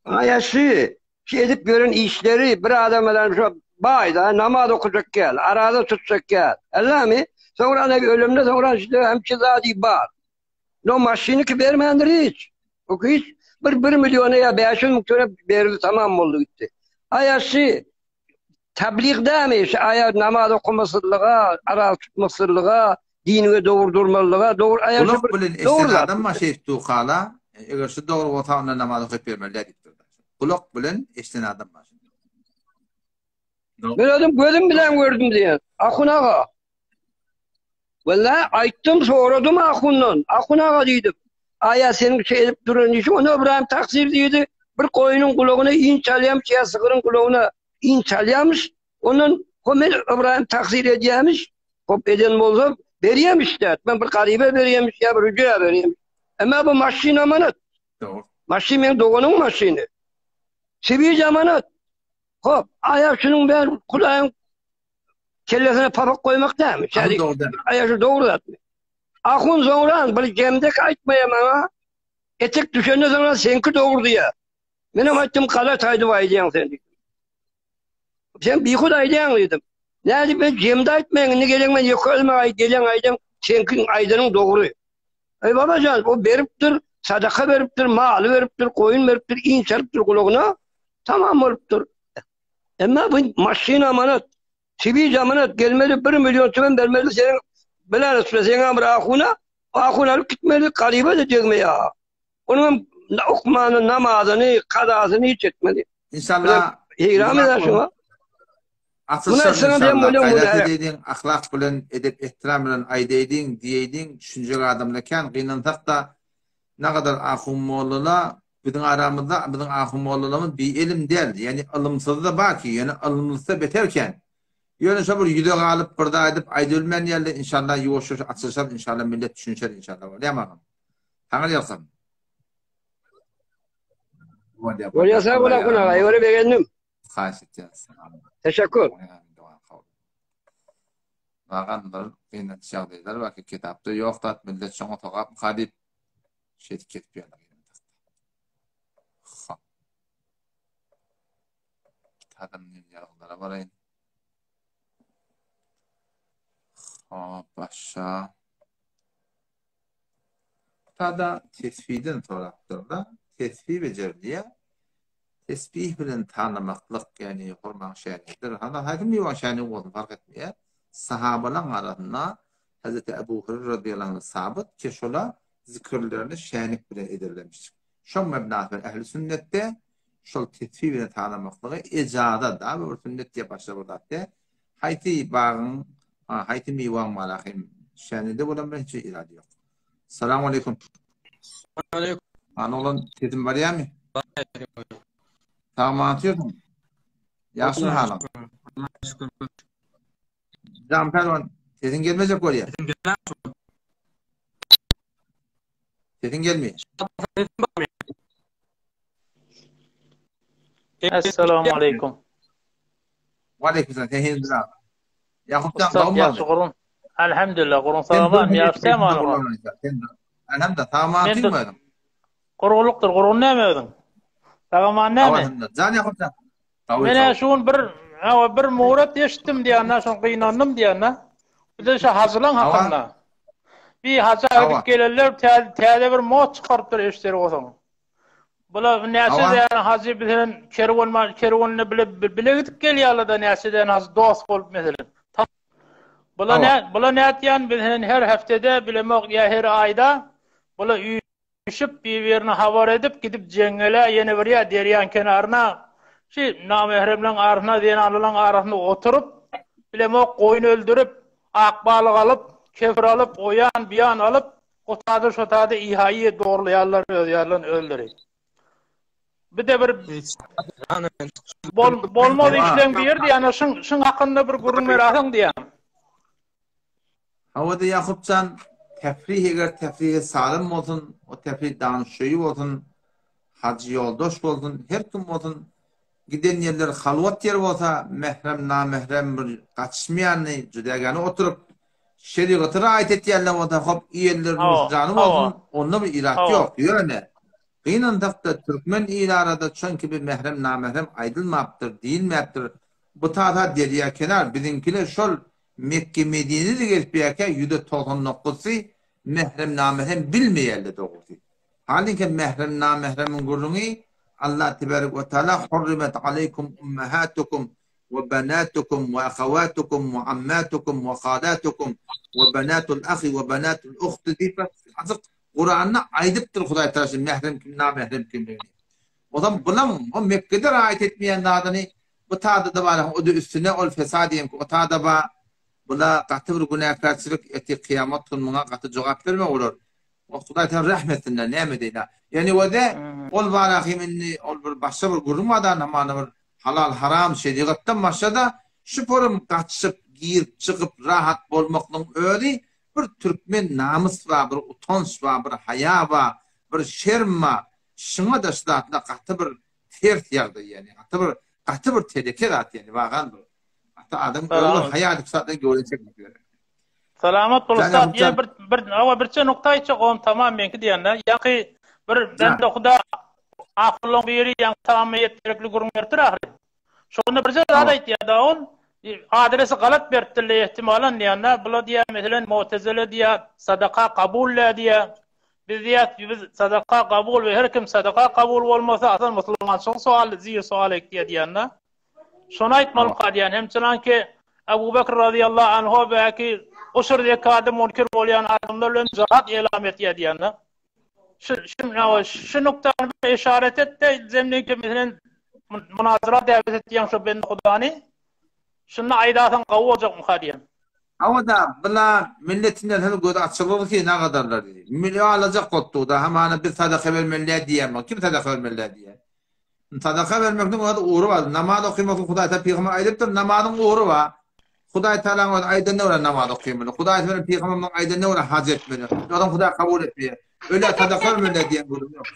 Aýa şu, şu edip ýören işleri bir adam bilen şu baýda namaz okajak gel, araza tutjak gel. Ellami, soňra ana ölümde soňra şu hemçe zady bar. No maşyny ki bermändir hiç. O hiç bir, bir milyona ya 500 müň töläp berdi tamam boldy gitdi. Aýa şu Tablyg dämi şu aýa namaz okamasyzlyga, araz tutmasyzlyga, diniňe dogry durmalyga, dogry aýa şu bir bilen eşden adam ma şeýh dukala, eger şu dogry bolsa onda namaz okyp bermeli diýipdir. Gulak bilen eşden adam ma. Men özüm gözüm bilen gördüm diýen. Ahun aga. Walla aýtdym, soradym ahundan. Ahun aga diýdim. Aýa seniň şu edip duran işiň, onda Ybraýym tagsyr diýdi. Bir goýnuň gulagyna iň çalýamyş ýa sygyryň gulagyna iň çalýamyş. Ondan ho men Ybraýym tagsyr edýämiş. Hop eden bolsa berýämiş diýdi. Men bir garyba berýämiş ýa bir hüjrä berýämiş. Emma bu maşyn amanat. Dogry. Maşyn meň doganyň maşyny. Sibiç amanat. Hop, aýa şunuň bäri Hudaýyň Kellesine papak goýmak dämi? Şärik. Dogry däl. Aýa şu dogry zatmy? Ahun soňran bir jemdek aýtmaýa maňa. Etek düşenden soňra seňki dogry diýýär. Menem aýtdym galat aýdyp aýdýaň sen diýdim. Sen bihud aýdýaň diýdim. Nädip men jemde aýtmaýaň indi geleň men ýeke özüme aýt geleň aýdaň seňkiň aýdanyň dogry. Eý babajan o beripdir sadaka beripdir maly beripdir goýun beripdir inç alypdyr gulagyna tamam bolupdyr. Emma bu maşyn amanat, tiwiz amanat gelmeli bir milyon tümen bermeli seniň bilen üstüne seňem bir ahuna, ahun alyp gitmeli garyba da degmeýär. Onuň hem okmany, namazyny, kazasyny hiç etmeli. İnşallah Heýran eder şuňa. Açyşar inşallah. Gaýrat edeýdiň, ahlak bilen, edep-ehtiram bilen aýdaýdyň, diýeýdiň, düşünjek adamlar kän, gynansak-da Nagadar ahun mollala biziň aramyzda biziň ahun mollalarymyz bi elim däl, ýagny ylymsyzy-da bar ki, ýöne ylymlysy-da beter kän. Ýöne şo bir ýüze galyp bir zat aýdyp aýdybilmän ýaly inşallah ýuwaş-ýuwaş açylyşar inşallah millet düşünişer inşallah bolýamy agam. Saňa ýalkasyn. Bolýa Bolýa sag bol ahun aga, ýöne begendim. Haýyş etýäs. Teşekkür. Bagan bir gynanç ýagdaýlar bar ki kitapda ýok zat millet şoňa sogapmyka diýip şeýdip kesip ýörler. Hop. Tadam ýazgylara baraýyn. Hop, başa. Tada tesbihden sorapdyrlar. Tesbih bejerilýär. Tesbih bilen tanamaklyk, ýagny hurmaň şänidir. Hada haýsy miwaň şäni bolsun fark etmeýär. Sahabalaň arasynda Hazreti Ebu Hureyre radıyallahu anh sabyt ki şola zikirlerini şänik bilen ederlermiş. Şoň mebnasy bilen ehli sünnetde şol tesbih bilen tanamaklygy ejaza da bir sünnet diýip başga bir zat däl. Haýsy bagyň, haýsy miwaň malahym şänide bolan bilen hiç irady ýok. Salam aleýkum. Aleýkum. Hany oglan sesim barýamy? Sag otyrsyň. Ýagşymy halyň? Şükür. Jan pälwan, sesiň gelmejek bolýar. Sesiň gelmeýär. Essalamu aleýkum. Waleýkim salam. Sen henizdir aga. Ýakup jan Ussat gowmy? ýagşy gurun. Elhamdülillah gurun sagaman ýagşy semany. Elhamdülillah sagaman Men de- otyrmy? Gurgunlykdyr gurgun näme özüň? Sagaman näme? Elhamdülillah. Jan Ýakup jan. Gawy Men sag. şu gün bir hawa bir murat eşitdim diýende şoň gynandym diýende. Bir de şu hajylaň Hawa. hakynda. Bir haja Hawa. gidip gelenler täze, täze bir mod çykarypdyr eşiteri bolsaň. Bular näçe Hawa. däne hajy bilen kerwen kerwenine bile bile gidip gelýärler-de näçe däne hajy dost bolup meselem. Bular Hawa. nä bular nätýän bilen her heftede bilemok ýa her aýda bular üýşüp bir-birine habar edip gidip jeňňele ýene bir ýa derýaň kenaryna şu namähremleň arasyna zenanlaryň arasynda oturyp bilemok goýun öldürip ak balyk alyp kefir alyp oýan buýan alyp o tada şo tada ihaýy dogurlaýarlar öz ýarlan özleri. Bir-de bir bol, bolmaz işleň biri diýýän, şuň şuň hakynda bir gürrüň beräýseň diýýän. Hawa-da Ýakupjan, tefrih eger tefrihi salym bolsun, o tefrih danyşşöýi bolsun, hajy ýoldaş bolsun, her kim bolsun, giden ýerleri halwat ýer bolsa, mährem, namährem bir gatyşmaýany, jüdägäne oturyp, şerigaty raýat etýänler bolsa, hop, iýenleri nuşjany bolsun, onda bir irat ýok. Ýöne, Gynansak-da, türkmen il arada çon kibi mährem-namährem aýdylmapdyr, diýilmäpdir. Bu tasa derýa kenar, biziňkiler şol Mekge-Medinede gezipýärkä ýüze 90 nokuzsy mährem-namährem bilmeýärler dogrusy. Halinkä mährem-namähremiň gürrüňi Allah tebarek we taala hurrimet aleýkum ummahatukum we banatukum we ahawatukum we ammatukum we halatukum we banatul ahi we banatul uhti diýip açyk Kuranda aýdypdyr Hudaý Tagala şu mährem kim namährem kimligini. Ozam bulam o Mekgede raýat etmeýän zadyny bu tada-da bar o-da üstüne ol fesad diýenki o tada bar. Bula gaty bir günäkärçilik eti kyýamat gün muňa gaty jogap berme bolar. O Hudaý Tagala rähm etsinler näme edeýin. Ýani öde ol bar ahim indi ol bir başga bir gürrüň bar da hamana bir halal haram şerigatdan başga-da şu porum gaçyp girip çykyp rahat bolmaklygyň özi Bir türkmen namys bar, bir utanç bar, bir haýa bar, bir şerm bar. Şuňa-da şu zatlar gaty bir ters ýagdaý ýagny. Gaty bir gaty bir teleke zat ýagny wagan bir. Gaty adam özi bir haýa edip zatdan göwre çekmek gerek. Salamat bol ussat. Ýene bir bir awa birçe nokta aýtjak on tamam meňki diýende. Ýaňky bir bende huda ahullaň biri ýaňky tamamyýet gerekli gürrüň beripdir ahyry. Şonda birje zat aýtýar-da ol, adresi galat beripdirler ehtimalan diýende, bular diýýär, meselen, Mu'tezile diýýär, sadaka kabul däl diýýär. Biz diýýäs, biz sadaka kabul we her kim sadaka kabul bolmasa, asyl musulmançylyk sowaly, zir sowal ekýär diýende. Şony aýtmalymyka diýýän. Hem çynanki Abu Bekr razyýallahu anhu belki uşur zekady munkir bolýan adamlar bilen jihad elam etýär diýende. Şu şu şu nuktany bir işaret et de zemniki meselen munazara däwet etýän şu bende hudany. Şunda aýdasaň gowy boljakmyka diýen. Hawa-da, bula milletinden hem gözi açylyr ki, nagadarlar diýdi. Milli alajak bolupdyr-da, hamana biz sadaka bermeli däl diýýän, kim sadaka bermeli däl diýýär. Sadaka bermekniň öz ugry bar. Namaz okymaklyk Hudaý Taala pygamber aýdypdyr, namazyň ugry bar. Hudaý Taalaň özi aýdanyna görä namaz okymaly. Hudaý Taala pygamberiniň aýdanyna görä haj etmeli. Ýogsam Hudaý kabul etmeýär. Ölä sadaka bermeli diýen gürrüň ýok.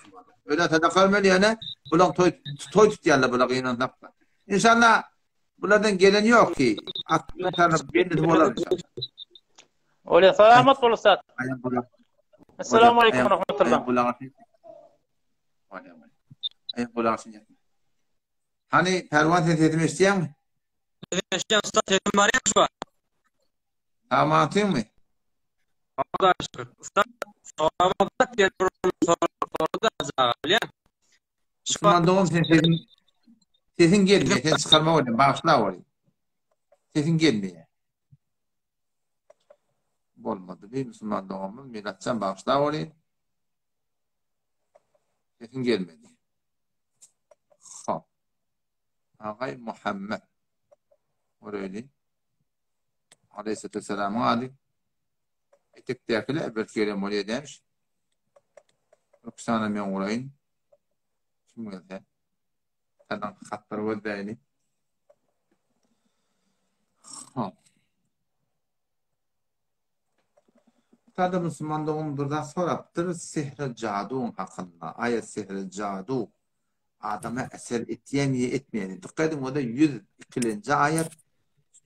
Ölä sadaka bermeli ýöne bulaň toý toý tutýarlar bular gynansak-da. Inşallah bulardan gelen ýok ki. Atly tanap bellisi bolar inşallah. Olýa salamat bol ussat. Assalamu alaykum we rahmetullah. Hany Pälwan sen sesimi eşidýäňmi? Eşidýän ussat sesim barýar şu wagt. Sag-amansyňmy? Hudaýa şükür. Ussat soragym bar diýen bir sorady Hajy aga bilýän. Musulman dogan sen sesiň sesiň gelmeýär. Sen çykarma bolýar. Bagyşla bolýar. Sesiň gelmeýär. Bolmady bir musulman doganymyz Milatjan bagyşla bolýar. Sesiň gelmedi. Hop. Agay Muhammed. Oreli. Aleyhisselamyň ady. Etekdäkiler belki gelen bolýar demiş. Ruksana men guraýyn. Kim gelse. Senden hatlar gözläýli. Hop. Sada musulman dogan bir zat sorapdyr, sihre jaduň hakynda. Aýa sihre jadu adama eser etýämi ýa etmeýämi? Dikkat ediň, o-da 102-nji aýat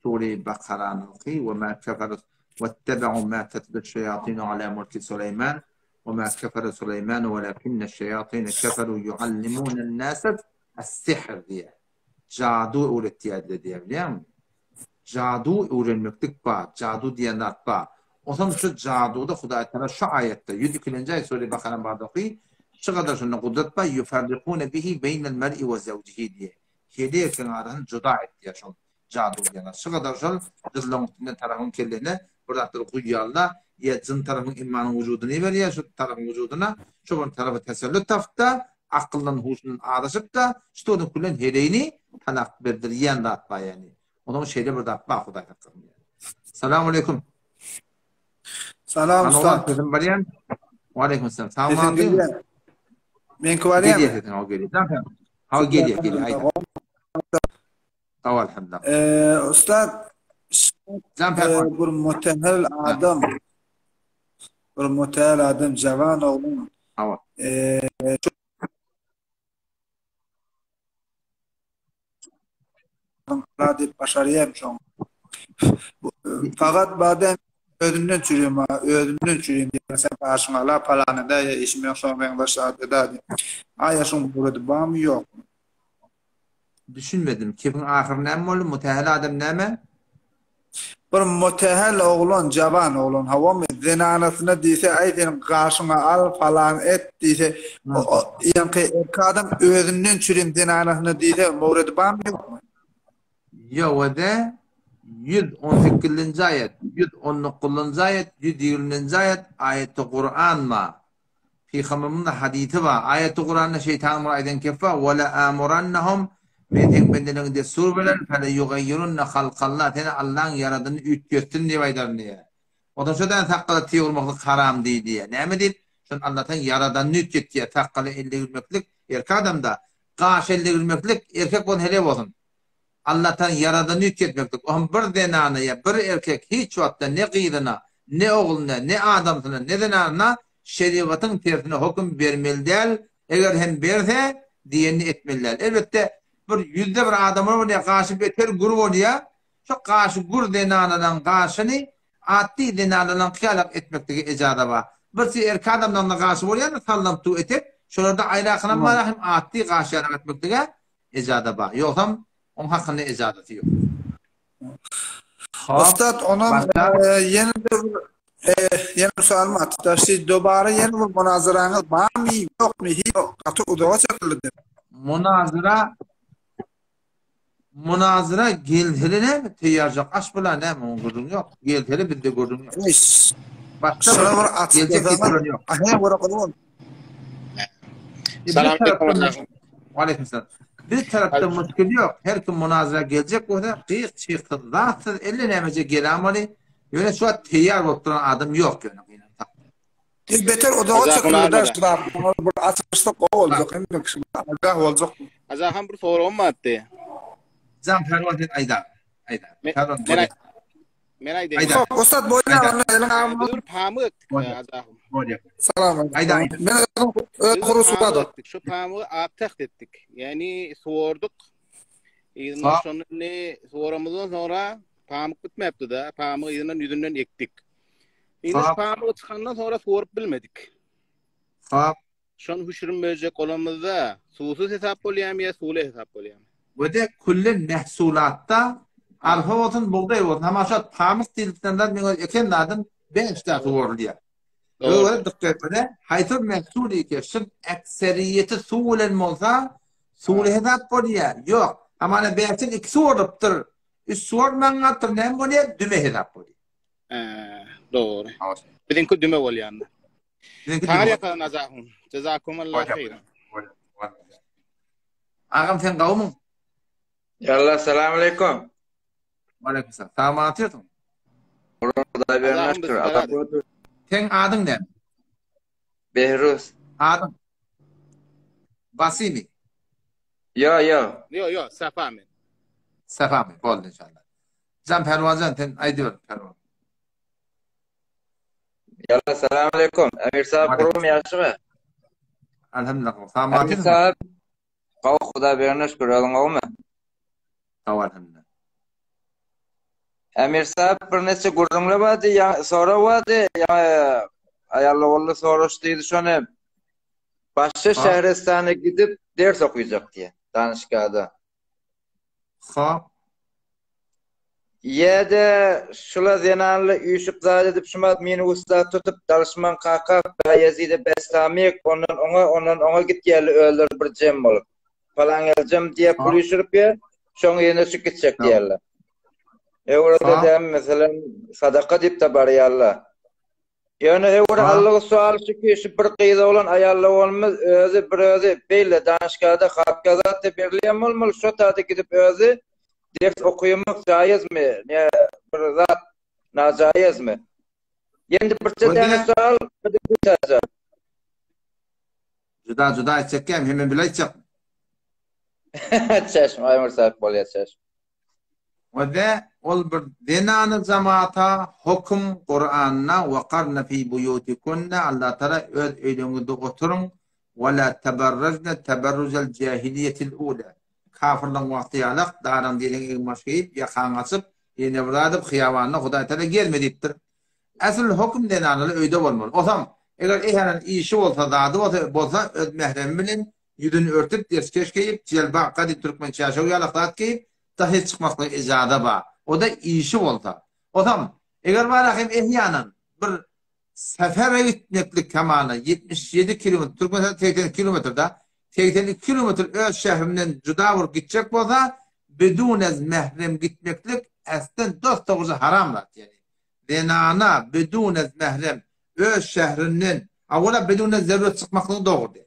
Sure Bakaranyňky, we ma kefere wettebeu ma tetlu şeýatinu ala mulki Suleýman we ma kefere Suleýman welakinne şeýatine keferu yuallimunen nase es-sihr diýýär. Jadu öwretýärdiler diýýär, bilýäňmi? Jadu öwrenmeklik bar, jadu diýen zat bar. Onsoň şu jaduda Hudaý Tagala şu aýatda, 102-nji aýat Sure Bakaranyň barada oky, şu gadar şunda gudrat bar, Ýuferrikune bihi beýnel mer'i we zewjihi diýýär. Heli erkegiň arasyny juda etýär şol jadu diýen zat. Şu gadar şol gyzlaryň üstünden tarapyň kellesine bir zatlar guýýarlar, ýa jyn tarapyň immanyň wujudyny iberýär şu tarapyň wujudyna, şo bir tarapy tesellut tapyp-da, akyldan huşundan azaşyp-da, şu tutup bilen heleýini talak berdirýän zat bar ýagny. Onuň şeýle bir zat bar Hudaý saklasyn. Salam aleýkum. Salam ussat. Sesim barýan. Wa aleýkum salam. Sag bolun. Meňki barýan. Gelýär sesiň, o gelýär. Hawa gelýär, gelýär, aýda. Hawa, alhamdulillah. Eee, Ustad, Jan Perwan. bir mutehel adam, bir mutehel adam, jawan oglan. Hawa. Eee, diýip başarýarm şoň. Fakat badem özümden çürüýüm, özümden çürüýüm diýip, sen başyňa ala palany da ýa işim ýok şoň meňzeş zat da diýip. Aýa şoň murady barmy ýokmy? Düşünmedim. Kepiň ahyry näme boldy? Mutehel adam näme? Bir mutehel oglan, jawan oglan, hawamy, zenanasyna diýse, aý seniň gaşyňa al, falan et diýse, ýaňky erkek adam özünden çürim zenanasyna diýse, mowredi barmy ýokmy? Ýowede 118-nji aýat, 119-njy aýat, 120-nji aýat aýaty Kuran bar. Pygamberimiziň hadysy bar. Aýaty Kuranda şeýtanyň bir aýdan kepi bar, Ve le amurannahum Men seň bendeleriňe dessur bererin, fele yugayyirunne halkallah, seni Allaň ýaradanyny üýtgetsin diýip aýdaryn diýýär. Onsoň şo däne sakgala tyg urmaklyk haram diý diýýär. Näme diýip? Şony Allataň ýaradanyny üýtgetýär. Sakgala el degirmeklik erkek adamda, gaşa el degirmeklik erkek bolsun heleý bolsun. Allatan ýaradanyny üýtgetmeklik. Ohm bir zenana ýa bir erkek hiç wagtda ne gyzyna, ne ogluna, ne adamsyna, ne zenanyna şerigatyň tersine höküm bermeli däl, eger hem berse, diýenini etmeli däl. Elbetde, bir ýüzde bir adamlar bolýar, gaşy beter gür bolýar. Şo gaşy gür zenanalaryň gaşyny atdy zenanalaryňky ýalak etmeklige ejaza bar. Birsi erkek adamlaryň-da gaşy bolýar-da, sallanyp dur etek, şolarda aýrakynam bar, hem atdy gaşy ýalak etmeklige Ejada bar. Ýogsam oň hakynda ejadasy ýok. Hop. Ussat onam ýene bir ýene bir soalym bar. Daşy dobara ýene bir munazaraňyz barmy ýokmy hiç gaty uzaga çekildi. Munazara Munazara gelseli näme teýýarjak aş bular näme oň gürrüňi ýok. Gelseli bizde gürrüň ýok. Başga bir geljek diýip duran ýok. Aha Salam aleyküm. Aleyküm selam. Bir tarapda müşkil ýok. Her kim munazara geljek bolsa, gyk çyksyz, zatsyz elle nämeje gelamaly. Ýöne şu wagt teýýar bolup duran adam ýok ýöne gynansak. Biz beter uzaga çekildi da bir açyşlyk gowy boljak hemme kişi agah boljak. Azahan bir soragym bardy. Jan Perwan sen aýda. Aýda. Men Men aýdaýyn. Aýda. Hop, ussat bolýar, onda eliň agam. Biz bir pamyk ekdik Azahym. Bolýar. Salam. Aýda. Men özüm öz guruşy bar. Şu pamygy aptaht etdik. Ýagny suwardyk. Yzyndan şonda indi suwaramyzdan soňra pamyk bitmäpdi-de, pamygy yzyndan ýüzünden ekdik. Indi şu pamygy çykandan soňra suwaryp bilmedik. Hop. Şony hüşürin berjek bolamyzda, suwsuz hesap bolýarmy ýa suwly hesap bolýarmy? We-de külli mehsulatda, arpa bolsun, bugdaý bolsun, hama şo pamyk diýlipden zat meň öz eken zadym bäş zat suwarylýar. Öwre dykgat etmeli, haýsy bir mehsul eke, şuň ekseriýeti suw bilen bolsa, suwly hesap bolýar. Ýok, hamana bäşden iki suwarylypdyr, üç suwarmaň galypdyr, näme bolýar? Düme hesap bolýar. Hä, dogry. Biziňki düme bolýar. Taňry ýakalan Azahun. Jazakumullah haýran. Agam sen gawmyň? Ýalla salam aleýkum. Waleýkim salam. Salam atýarsyň. Hudaý berene şükür. Seň adyň näme? Behruz. Adyň? Basimi. Ýo, ýo. Ýo, ýo, Safa men. Safa men. Boldy inşallah. Jan Perwanjan sen aýdyber Perwan. Ýalla salam aleýkum. Emir sahab gurulmy ýagşymy? Alhamdulillah. Salam Emir sahab gowy Hudaý berene şükür özüň gowumy? Sag alhamdulillah. Emir sahab bir neçe gürrüňler bardy, ýa sorag bardy, ýa aýally ogully soraş diýdi şony. Başga şähristana gidip ders okuyjak diýe, danyşgada. Hop. Ýa-da şula zenanly üýşüp zat edip şumat meni ussat tutup dalyşman kaka Baýezide Bestamyk ondan oňa ondan oňa gitýärli özleri bir jem bolup. Palan geljem diýe pul üýşürip ýa şoň ýerine şu gitjek diýerler. Öwrede däm meselem sadaka diýip de barýarlar. Ýöne öwre Allagy sual şu ki şu bir gyz oglan aýally bolmaz özi bir özi beýle danyşgada hatga zatda berilýän bolmaly şo tada gidip özi ders okuýmak jaýyzmy ne bir zat najaýyzmy ýendi birçe däne sual bir de Juda juda aýtjak hemme bile aýtjak. Çeşm, Aýmur sahyp bolýar çeşm. We-de ol bir zenany jamata hokum Kuranda wekarna fi buýutikunne Allatagala öz öýleriňizde oturyň we la teberrejne teberrujel jahiliýetil ula kafyrlaryň wagty ýalak daraň deriň egin-baş geýip ýakaňy açyp ýene bir zat edip hyýabanda Hudaýtagala gezme diýipdir. Asyl hokum zenanalar öýde bolmaly. Osam eger eýäniň işi bolsa zady bolsa bolsa öz mähremi bilen Ýüzüni örtüp, deskeş geýip, jelbap, gadym türkmen çärşewi ýalak zat geýip, daşary çykmaklyga ejaza bar. O-da işi bolsa. Osam, eger bar hem ehýanan, bir sefere gitmeklik hamana 77 kilometr, Türkmenistanda 82 kilometr-da, 82 kilometr öz şährinden juda bolup gitjek bolsa, bidunez mährem gitmeklik äslen dos-dogry haram zat, ýagny zenana bidunez mährem öz şährinden, a ol-a bidunez zerurət çykmaklygy dogry.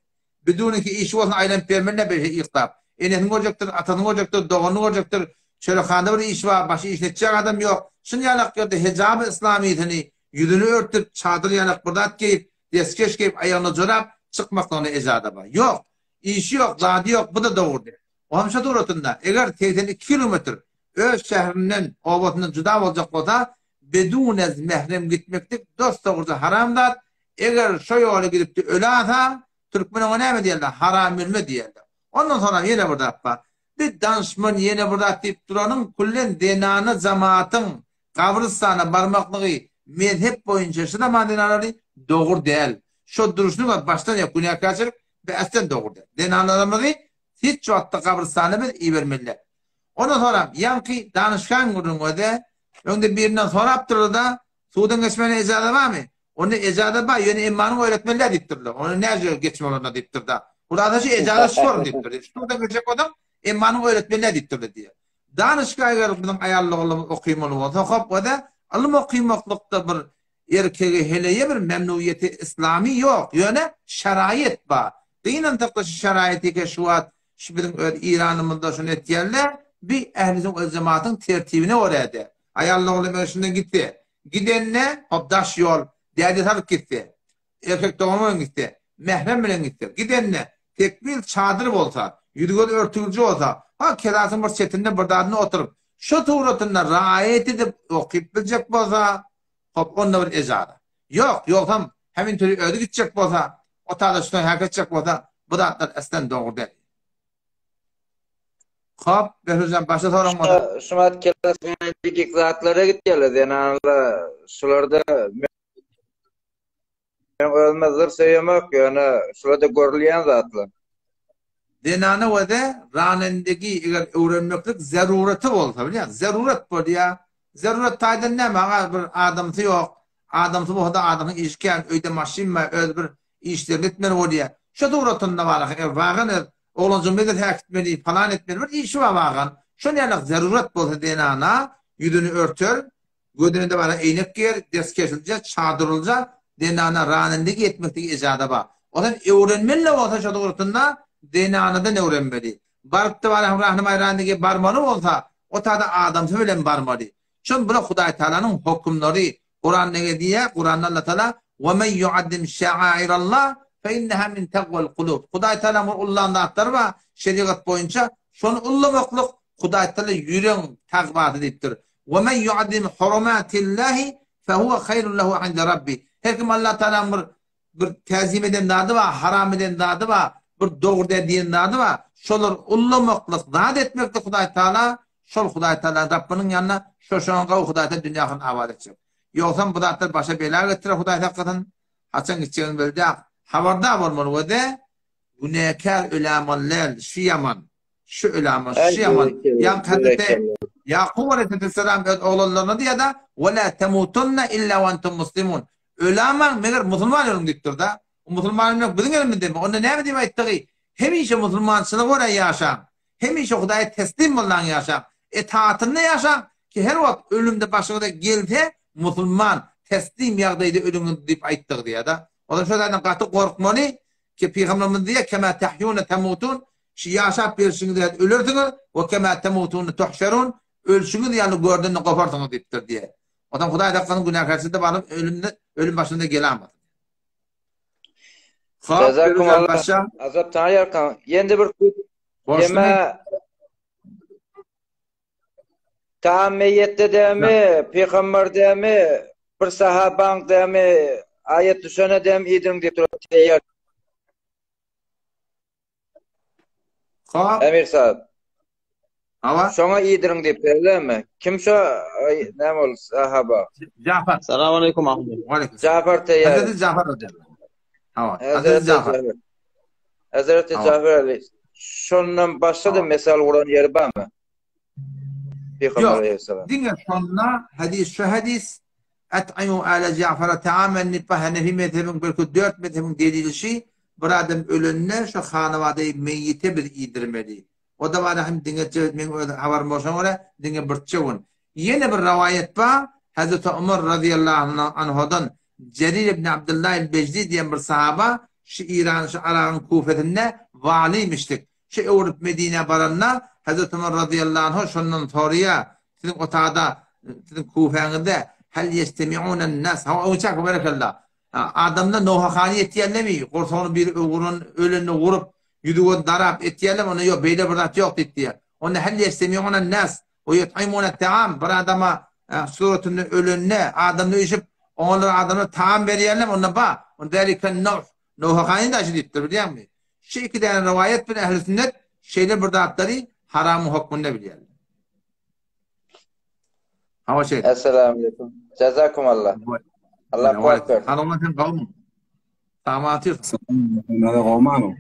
Biduniki işi bolsun aýlanyp bermeli nä beýle yklap. Enesini görjekdir, atasyny görjekdir, doganyny görjekdir. Çörekhanda bir işi bar, başga işini etjek adam ýok. Şun ýalak ýerde hejaby yslamysyny ýüzüni örtüp, çadyr ýalak bir zat geýip, deskeş geýip, aýagyna jorap çykmaklygyna ejada bar. Ýok. Işi ýok, zady ýok, bu-da dogry däl. Oňam şo suratynda, eger 82 kilometr öz şäherinden, obasyndan juda boljak bolsa, bedunez mährem gitmeklik dos-dogruja haram zat, Eger şo ýola gidipdi ölasa, türkmen oňa näme diýerler, haram ölme diýerler. Ondan soňram ýene bir zat bar. Bir danyşman ýene bir zat diýip duranyň küllen zenana jamatyň gabrystana barmaklygy mezhep boýunça şu zaman zenanlary dogry däl. Şo duruşynyň başdan ýa günäkärçilik we äslen dogry däl. Zenanlarymyzy hiç wagtda gabrystana biz ibermeli däl. Ondan soňram ýaňky danyşgan gürrüň özi öňde birinden sorapdyrlar-da suwdan geçmäne ejaza barmy? Onda ejaza bar, ýöne emmanyň öwretmeli däl diýipdirler. Onda näce geçme bolar diýipdir-da. Hulasa şu ejaza şu bolar diýipdir. Şu suwdan geçjek bolsaň, emmanyň öwretmeli däl diýipdirler diýýär. Danyşka eger biziň aýallygymyz okymaly bolsa, hop, o-da ylym okymaklykda bir erkege heleýe bir memnuýeti yslamy ýok, ýöne şaraýet bar. Gynansak-da şu şaraýet eke şu wagt şu biziň öz Iranymyzda şuny etýärler, bi ählisiň öz jematyň tertibine görä-de. Aýallygyny eger şundan gitse, Gidende, hop, daş ýol, dädesi alyp gitse, erkek dogany bilen gitse, mährem bilen gitse, gidende, tekmil çadyr bolsa, ýüzi-gözi örtügilji bolsa, ha, kelasyň bir çetinde bir zadynda oturyp, şo suratynda raýat edip okyp biljek bolsa, hop, onda bir ejaza. Ýok, ýogsam, hemin töri özi gitjek bolsa, o tada şudan häk etjek bolsa, bu zatlar eslen dogry däl. Hop, Behruzjan başga soragyň bolsa. Şumat kelas gik zatlara gitýärler zenanlar şularda men özüme zyr söýemok ýöne şularda görülýän zatlar. Zenana weze ranendegi eger öwrenmeklik zeruraty bolsa bilýäň zerurat bolýa zerurat taýdan näme aga bir adamsy ýok adamsy bolsada adamyň işi kän öýde maşyn bar özi bir işlerini etmeli bolýa şo suratynda bar eger wagan öz Oglanjygy medresä äkitmeli, palan etmeli bir işi bar bagan. Şon ýalak zerurat bolsa zenana ýüzüni örter, gözüne-de bara eýnek geýer, ders kesilje, çadyrlyja zenana ranendigi etmekligi ejaza bar. Ozan öwrenmeli-de bolsa şo dogrusynda zenanadan öwrenmeli. Baryp-da bara rahnamaý ranendige barmaly bolsa, o tada adamsy bilen barmaly. Şon bula Hudaýtagalanyň hokumlary, Kuran nege diýýär? Kuranda Allah Taala, "Ve men yuazzim şa'airallah fe inneha min taqwal kulub." Hudaý Taala bir ullan zatlary bar, şerigat boýunça, şony ullamaklyk Hudaý Taala ýüregiň tagwasy diýipdir. "Ve men yuazzim hurumatillahi fe huve hayrun lehu inde rabbi." Her kim Allah Taalanyň bir bir täzim eden zady bar, haram eden zady bar, bir dogry däl diýen zady bar. Şolary ullamaklyk, zat etmeklik Hudaý Taala şol Hudaý Taala Rabbynyň ýanynda şo şoňa gowy Hudaý Taala dünýä ahyryny abat etjek. Ýogsam bu zatlar başa bela getirer Hudaý saklasyn. Haçan gitjegini bilde habardar bolmaly we-de günäkär ölämaly däl, şu ýaman. Şu ölämaly, şu ýaman. Ýaňky hadysda Ýakup aleyhisselam öz oglanlaryna diýýär-de, "Ve la temutunna illa ve entum muslimun." Ölamaň, meger musulman ölüň diýipdir-de. O musulman ölmek biziň elimizdemi? Onda näme diýip aýtdygy? Hemişe musulmançylyga görä ýaşaň. Hemişe Hudaýa teslim bolnaň ýaşaň. Etaatynda ýaşaň ki her wagt ölümde başyňyza gelse musulman teslim ýagdaýda ölüňiz diýip aýtdygy diýýär-de. Onda şo zadyň gaty gorkmaly ki Pygamberimiz diýýär, Kema tahýune temutun, şu ýaşap berşiňiz ýaly ölersiňiz, we kema temutune tuhşerun, ölşüňiz ýaly görden-de goparsyňyz diýipdir diýýär. Onsoň Hudaý saklasyn günäkärçilikde baryp ölümde ölüm başynda gelamasyn. Jazakumullah. Azap taýýarkan. Ýene bir. Borçlumy? Tam meýetde dämi, pygamber dämi, bir sahabaň dämi, aýat düşene dämi iýdiriň diýip durar teýýar. Hop. Emir sahib. Hawa. Şoňa iýdiriň diýip berlemi? Kim şo näme ol sahaba? Jafar. Salam aleýkum ahun. Waleýkum. Jafar teýýar. Hazreti Jafar radiyallahu. Hawa. Hazreti Jafar. Hazreti Jafar Ali. Şondan başga-da mesal guran ýeri barmy? Peygamber aleyhisselam. Diňe şonda hadis şu hadis Et'imu ale Ja'fara ta'amen nippa Hanefi mezhebiň belki dört mezhebiň delili şi bir adam ölende şu hanawadaýy meýite biz iýdirmeli. O da bar hem diňe meň öz habarym bolşuna görä diňe birçe gün. Ýene bir rawaýat bar Hazreti Omar razyýallahu anhudan Jerir ibn Abdullah el-Bejli diýen bir sahaba şu Iran şu Yragyň Kufesinde walymişdik. Şu öwrülip Medinä baranda, Hezreti Omar razyýallahu anhu şondan soraýar, Siziň otada, siziň Kufäňizde hel ýejtemi'unen-nas, hawa öňçäki berekella, adamlar nowhahany etýärlermi, gursagyny biri öwren, ölenini urup, ýüzi-gözi darap etýärlermi, onda ýok, beýle bir zat ýok diýip diýýär. Onda hel ýejtemi'unen-nas we ýut'imunat-ta'am, bir adama suratynda ölende, adamlar üýşüp, oňa adamlar taam berýärlermi, onda bar. Onda zäliken-nawh, Nowhahany daşy diýipdir, bilýäňmi? Şu iki däne rowaýat bilen ähli sünnet şeýle bir zatlary haramyň hokmunda bilýärler. Hawa şeýle. Esselamu aleýkum. Jazakum Allah. Allah kuwwat bersin. Hanymlar sen gowmy? Sagman otyrsyň. Näde gowmanyň?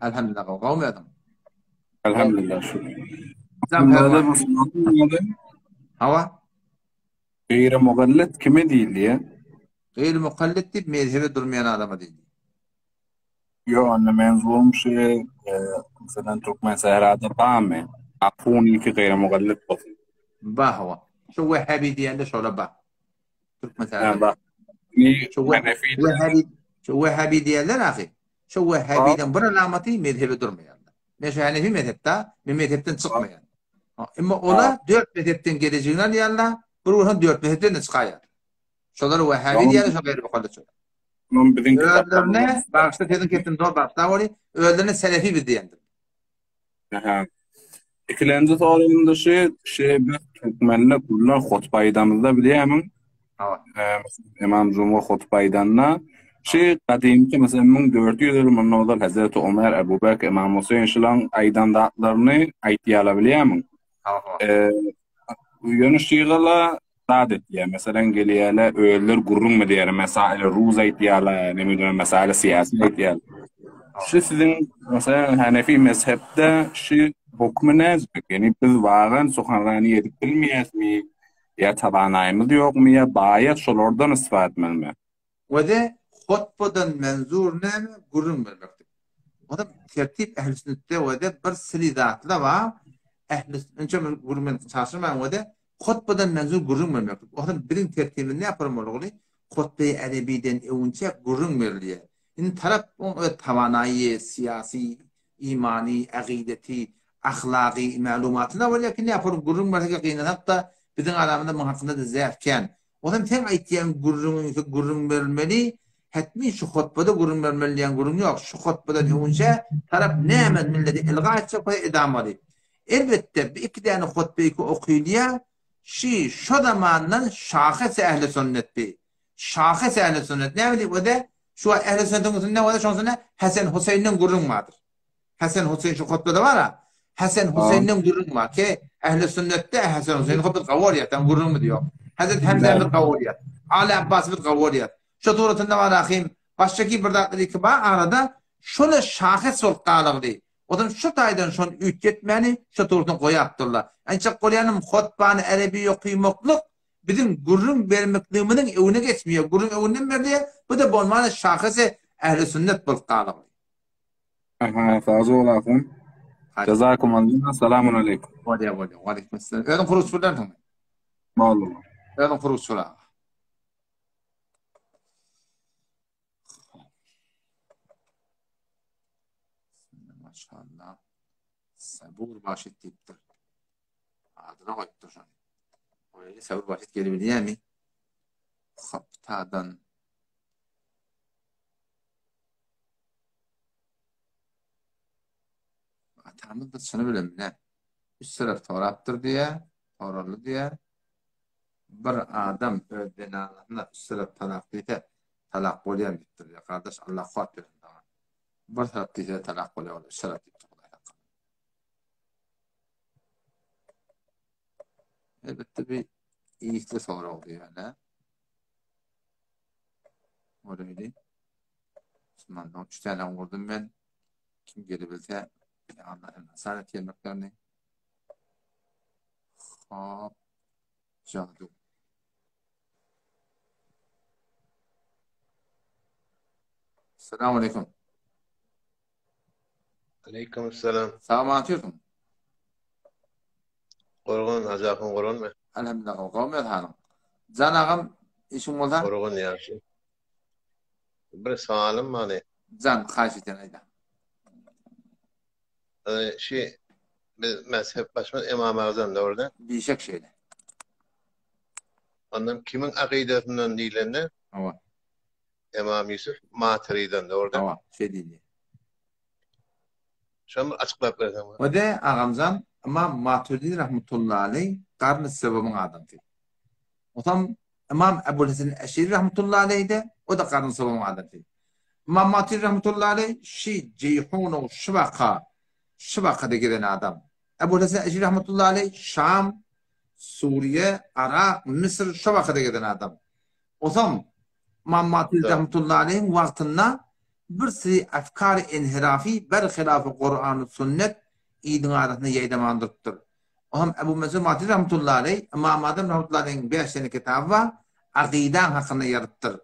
Elhamdülillah gowy. Gowmy özüň? Elhamdülillah şükür. Hawa. Gaýry mugallit kime diýilýär? Gaýry mukallit diýip mezhebe durmaýan adama diýilýär. Ýok onda menzum şu meselem Türkmen sährada barmy? Ahuniki gaýry mugallit bolsun. Bar hawa. Şu wehhabi diýende şola bar. Türkmen sährada. Şu wehhabi şu wehhabi diýerler ahy. Şu wehhabiden bir alamaty mezhebe durmaýanlar. Men şu hanefi mezhepde, men mezhepden çykmaýan. Emma ola dört mezhepden gelejigini alýarlar, bir bolsa dört mezhepden de çykaýar. Şolar wehhabi diýýärler, şo gaýry mukallit şolar. Onuň biziň Özlerine, bagyşla sözüň kesdim, zor bagyşla boli, özlerine selefi biz diýendir. Aha. Ikilenji soragym-da şu, şu biz türkmenler gürler hutba aýdamyzda bilýärmiň? Hawa. Imam Juma hutba aýdanda, şu gadymky meselem 1400 ýyl mundan ozal Hazreti Omer, Ebu Bekr, Imam Huseýn şulaň aýdan zatlaryny aýtýarlar bilýärmiň? Hawa. Ýöne şygala zat etýär. Meselem gelýärler, özleri gürrüň berýärler, mesail ruz aýtýarlar, näme diýen mesail syýasy aýtýarlar. Şu siziň meselem Hanefi mezhepde şu hukmy näzik? Ýani biz wagan suhanrani edip bilmeýäsmi? Ýa tabanaýymyz ýokmy ýa baýat şolardan istifade etmelimi? Wede hutbadan menzur näme? Gürrüň bermeklik. Onda tertip ähli sünnetde wede bir sili zatla bar. Ähli önçe bir gürrüň men çaşyrmaň wede hutbadan menzur gürrüň bermeklik. Onda biziň tertibimiz ne yaparym bolguly? Hutbe-i erebiden öwünçä gürrüň berilýär. Indi tarap oň öz tawanaýy, syýasy, imany, agideti, ahlagy mälumatyna bolýar ki ne yaparym gürrüň bersek gynasak-da biziň aramyzda muň hakynda-da zäh kän. Onam seň aýtýan gürrüňiňki gürrüň berilmeli, hetmi şu hutbada gürrüň bermeli diýen gürrüň ýok. Şu hutbadan öňünçä tarap näme milleti ilga etjek bolsa edamaly. Elbetde bi iki däne hutba iki okylýa, şi şo zamandan şahesy ähli sünnet bi. Şahesy ähli sünnet näme diýip öde şu wagt ähli sünnetiň üstünde bolsa şoň üstünde Hesen Huseýinden gürrüň bardyr. Hasan Huseýn şu hutbada bar-a. Hasan Huseýnden gürrüň bar ki, ähli sünnetde Hasan Huseýni hop biz gabul edýäs, daň gürrüňimiz ýok. Hazreti Hemzäni biz gabul edýäs. Aly Abbasy biz gabul edýäs. Şu suratynda bar ahym, başga ki bir zatlar iki bar arada, şola şahs bolup galagdy. Ozan şu taýdan şony üýtgetmäni şu suratyn goýapdyrlar. Aýtjak bolýanym hutbany erebi okymaklyk biziň gürrüň bermekligimiziň öňüne geçmeýär. Gürrüň öňünden berilýär. Bu-da bolmanda şahsy ähli sünnet bolup galagdy. Aha, sag olasyn. Jazakum Allah. Salamun aleýkum. Bolýar, bolýar. Waleýkim esselam. Özüň huruç bilersiňmi? Boldy. Özüň huruç bil aga. Maşallah. Sabur başit diýipdir. Adyna goýupdyr şony. Oýa sabur başit gelebilýärmi? Haptadan. Atamyz da çyny bilen bile. Üç tarap sorapdyr diýýär, soraldy diýýär. Bir adam öz zenanasyna üç tarap talak diýse, talak bolýar diýipdir diýýär. Gardaş, Allah kuwwat bersin saňa. Bir tarap diýse talak bolýar, ol üç tarap diýipdir Hudaý saklasyn. Elbetde bir ýitli sorag diýýär. Orayly. Osmandan üç tane vurdum ben. Kim gelebilse Allah'ın asalet gelmeklerini. Hop. Jadu. Selamun aleyküm. Aleyküm selam. Sag atıyorsun. Gorgun, Hacı gorgun mu? Elhamdülillah, gowmy halyň? Jan agam, işiň bolsa? Gorgun ýagşy. Bir sowalym bardy. Jan, haýyş etýän aýda. Şi biz mezhep başymyz Imam Agzam dogry Bişek şeýle. Ondan kimiň akydasyndan diýlende? Hawa. Imam Ýusuf Maturidan dogry Hawa, şeý diýilýär. Şony bir açyklap berseň. Ode agamjan Ymam Maturidi rahmetullahi aleý garny sebemiň adamsy. Otam Ymam Ebul Hesen Eşeri rahmetullahi aleý-de o-da garny sebemiň adamsy. Ymam Maturidi rahmetullahi aleý şi Jeýhunyň şu baka şu bakada gezen adam. Ebul Hesen Eşeri rahmetullahi aleý Şam, Suriýe, Arak, Müsür şu bakada gezen adam. Otam Ymam Maturidi rahmetullahi aleýhiň wagtynda bir sri efkary enhirafi ber hilafy Kurany sünnet iliň arasynda ýaýraman durupdyr. Otam Ebu Mensur Maturidi rahmetullahi aleýh Ymam Azam rahmetullahi aleýhiň bäş däne kitaby bar, agydaň hakynda ýazypdyr.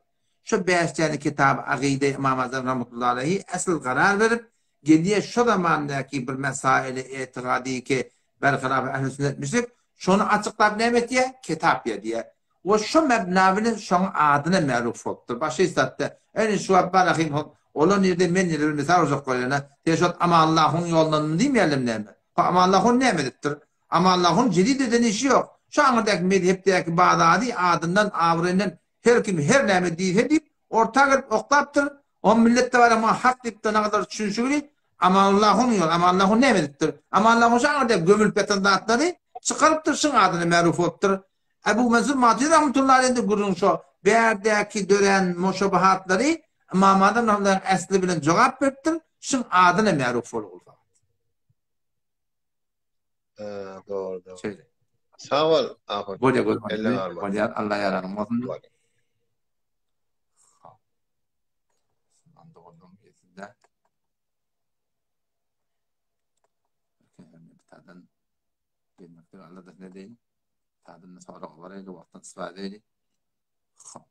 Şo bäş däne kitaby agyda Ymam Azam rahmetullahi aleýhi esl karar berip, gelýär şo zamandaky bir mesaili etigady ki ber hilafy ehli sünnetmişlik, şony açyklap näme etýär? Kitap ýazýar. We şo mebna bilen şoň adyna meruf bolupdyr. Başga hiç zat däl. Ine şu wagt bar ahym hop, olar nirde men nirde bir mysal urjak bolýan-a. Sen şo wagt Amanlahuň ýolundanmy diýmeýärlermi näme? Ho Amanlahun näme edipdir? Amanlahun jedid eden işi ýok. Şo aňyrdaky mezhepdäki bazady adyndan, abraýyndan her kim her näme diýse diýip, orta girip oklapdyr. O millet-de bar muňa hak diýip-de nagadar düşünşigini Amanlahuň ýoly. Amanlahun näme edipdir? Amanlahun şo aňyrda gömülip ýatan zatlary çykarypdyr, şyň adyna meruf bolupdyr. Ebu Mensur Maturidi rahmetullahi aleyhde gürrüň şo, bärdäki dörän muşabahatlary Ymam Azam rahmetullahi esli bilen jogap beripdir, şyň adyna meruf bolgul fakat. Dogry, dogry. Şeýle. Sag bol, ahun. Bolýar, bolýar. Bolýar, Allah ýaranyň bolsun. Gelmekdir Allah da ne deyin. Tadını sorag var edi, wagtdan istifade edeli. Hop.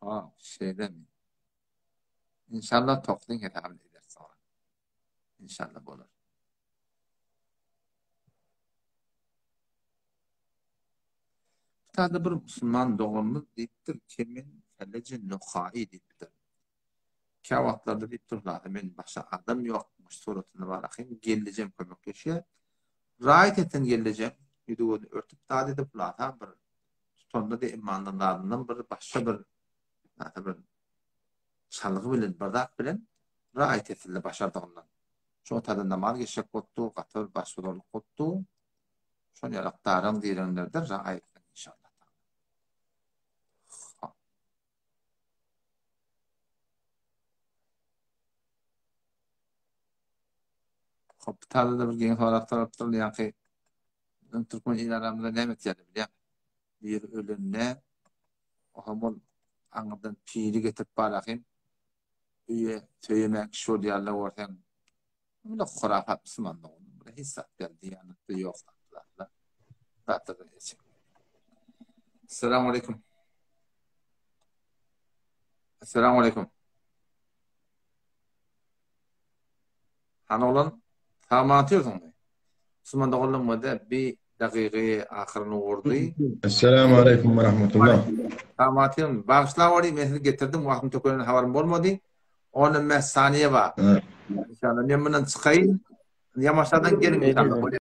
Hop, şeýlemi? İnşallah toklyň hesabyny eder sonra. İnşallah bolar. Kitabda bir musulman doganymyz diýipdir ki, men Feleji Nuhai diýipdir. Käwagtlarda diýip durlady, men başga adam ýokmuş suratynda bar ahym, gelnejem kömekleşýär. Raýat etsin gelnejem, ýüzi-gözüni örtüp zat edip, lata bir tutanda de imandan zadyndan bir başga bir lata bir çalgy bilen bir zat bilen raýat etsin başardygyndan. Şo otada namaz geçjek bolup dur, gaty bir başbozarlyk bolup dur. Şol ýalak daraň direnlerde raýat etsin inşallah. Hop, bir bir geň sorap sorapdyr, ýaňky biziň türkmen il aramyzda näme etýärler bilýäňmi? Biri ölende, oňam ol aňyrdan piri getirip barahym, öýe söýemän kişi bolýarlar görseň. Bula hurafat musulmanda onuň bula hiç zat däl, diýanatda ýok zatlar. Zatlardan geçen. Assalamu aleykum. Assalamu aleykum. Hany oglan, sag atýarsyňmy? Musulman doganlarym we bir dagygy ahyryny urdy. Esselamu aleýkum we rahmetullah. Sag atýaryn. Bagyşla weli, men sizi getirdim, wagtym tökenden habarym bolmady. 15 saniýe bar. İnşallah men mundan çykaýyn. Ýamaşadan geliň inşallah.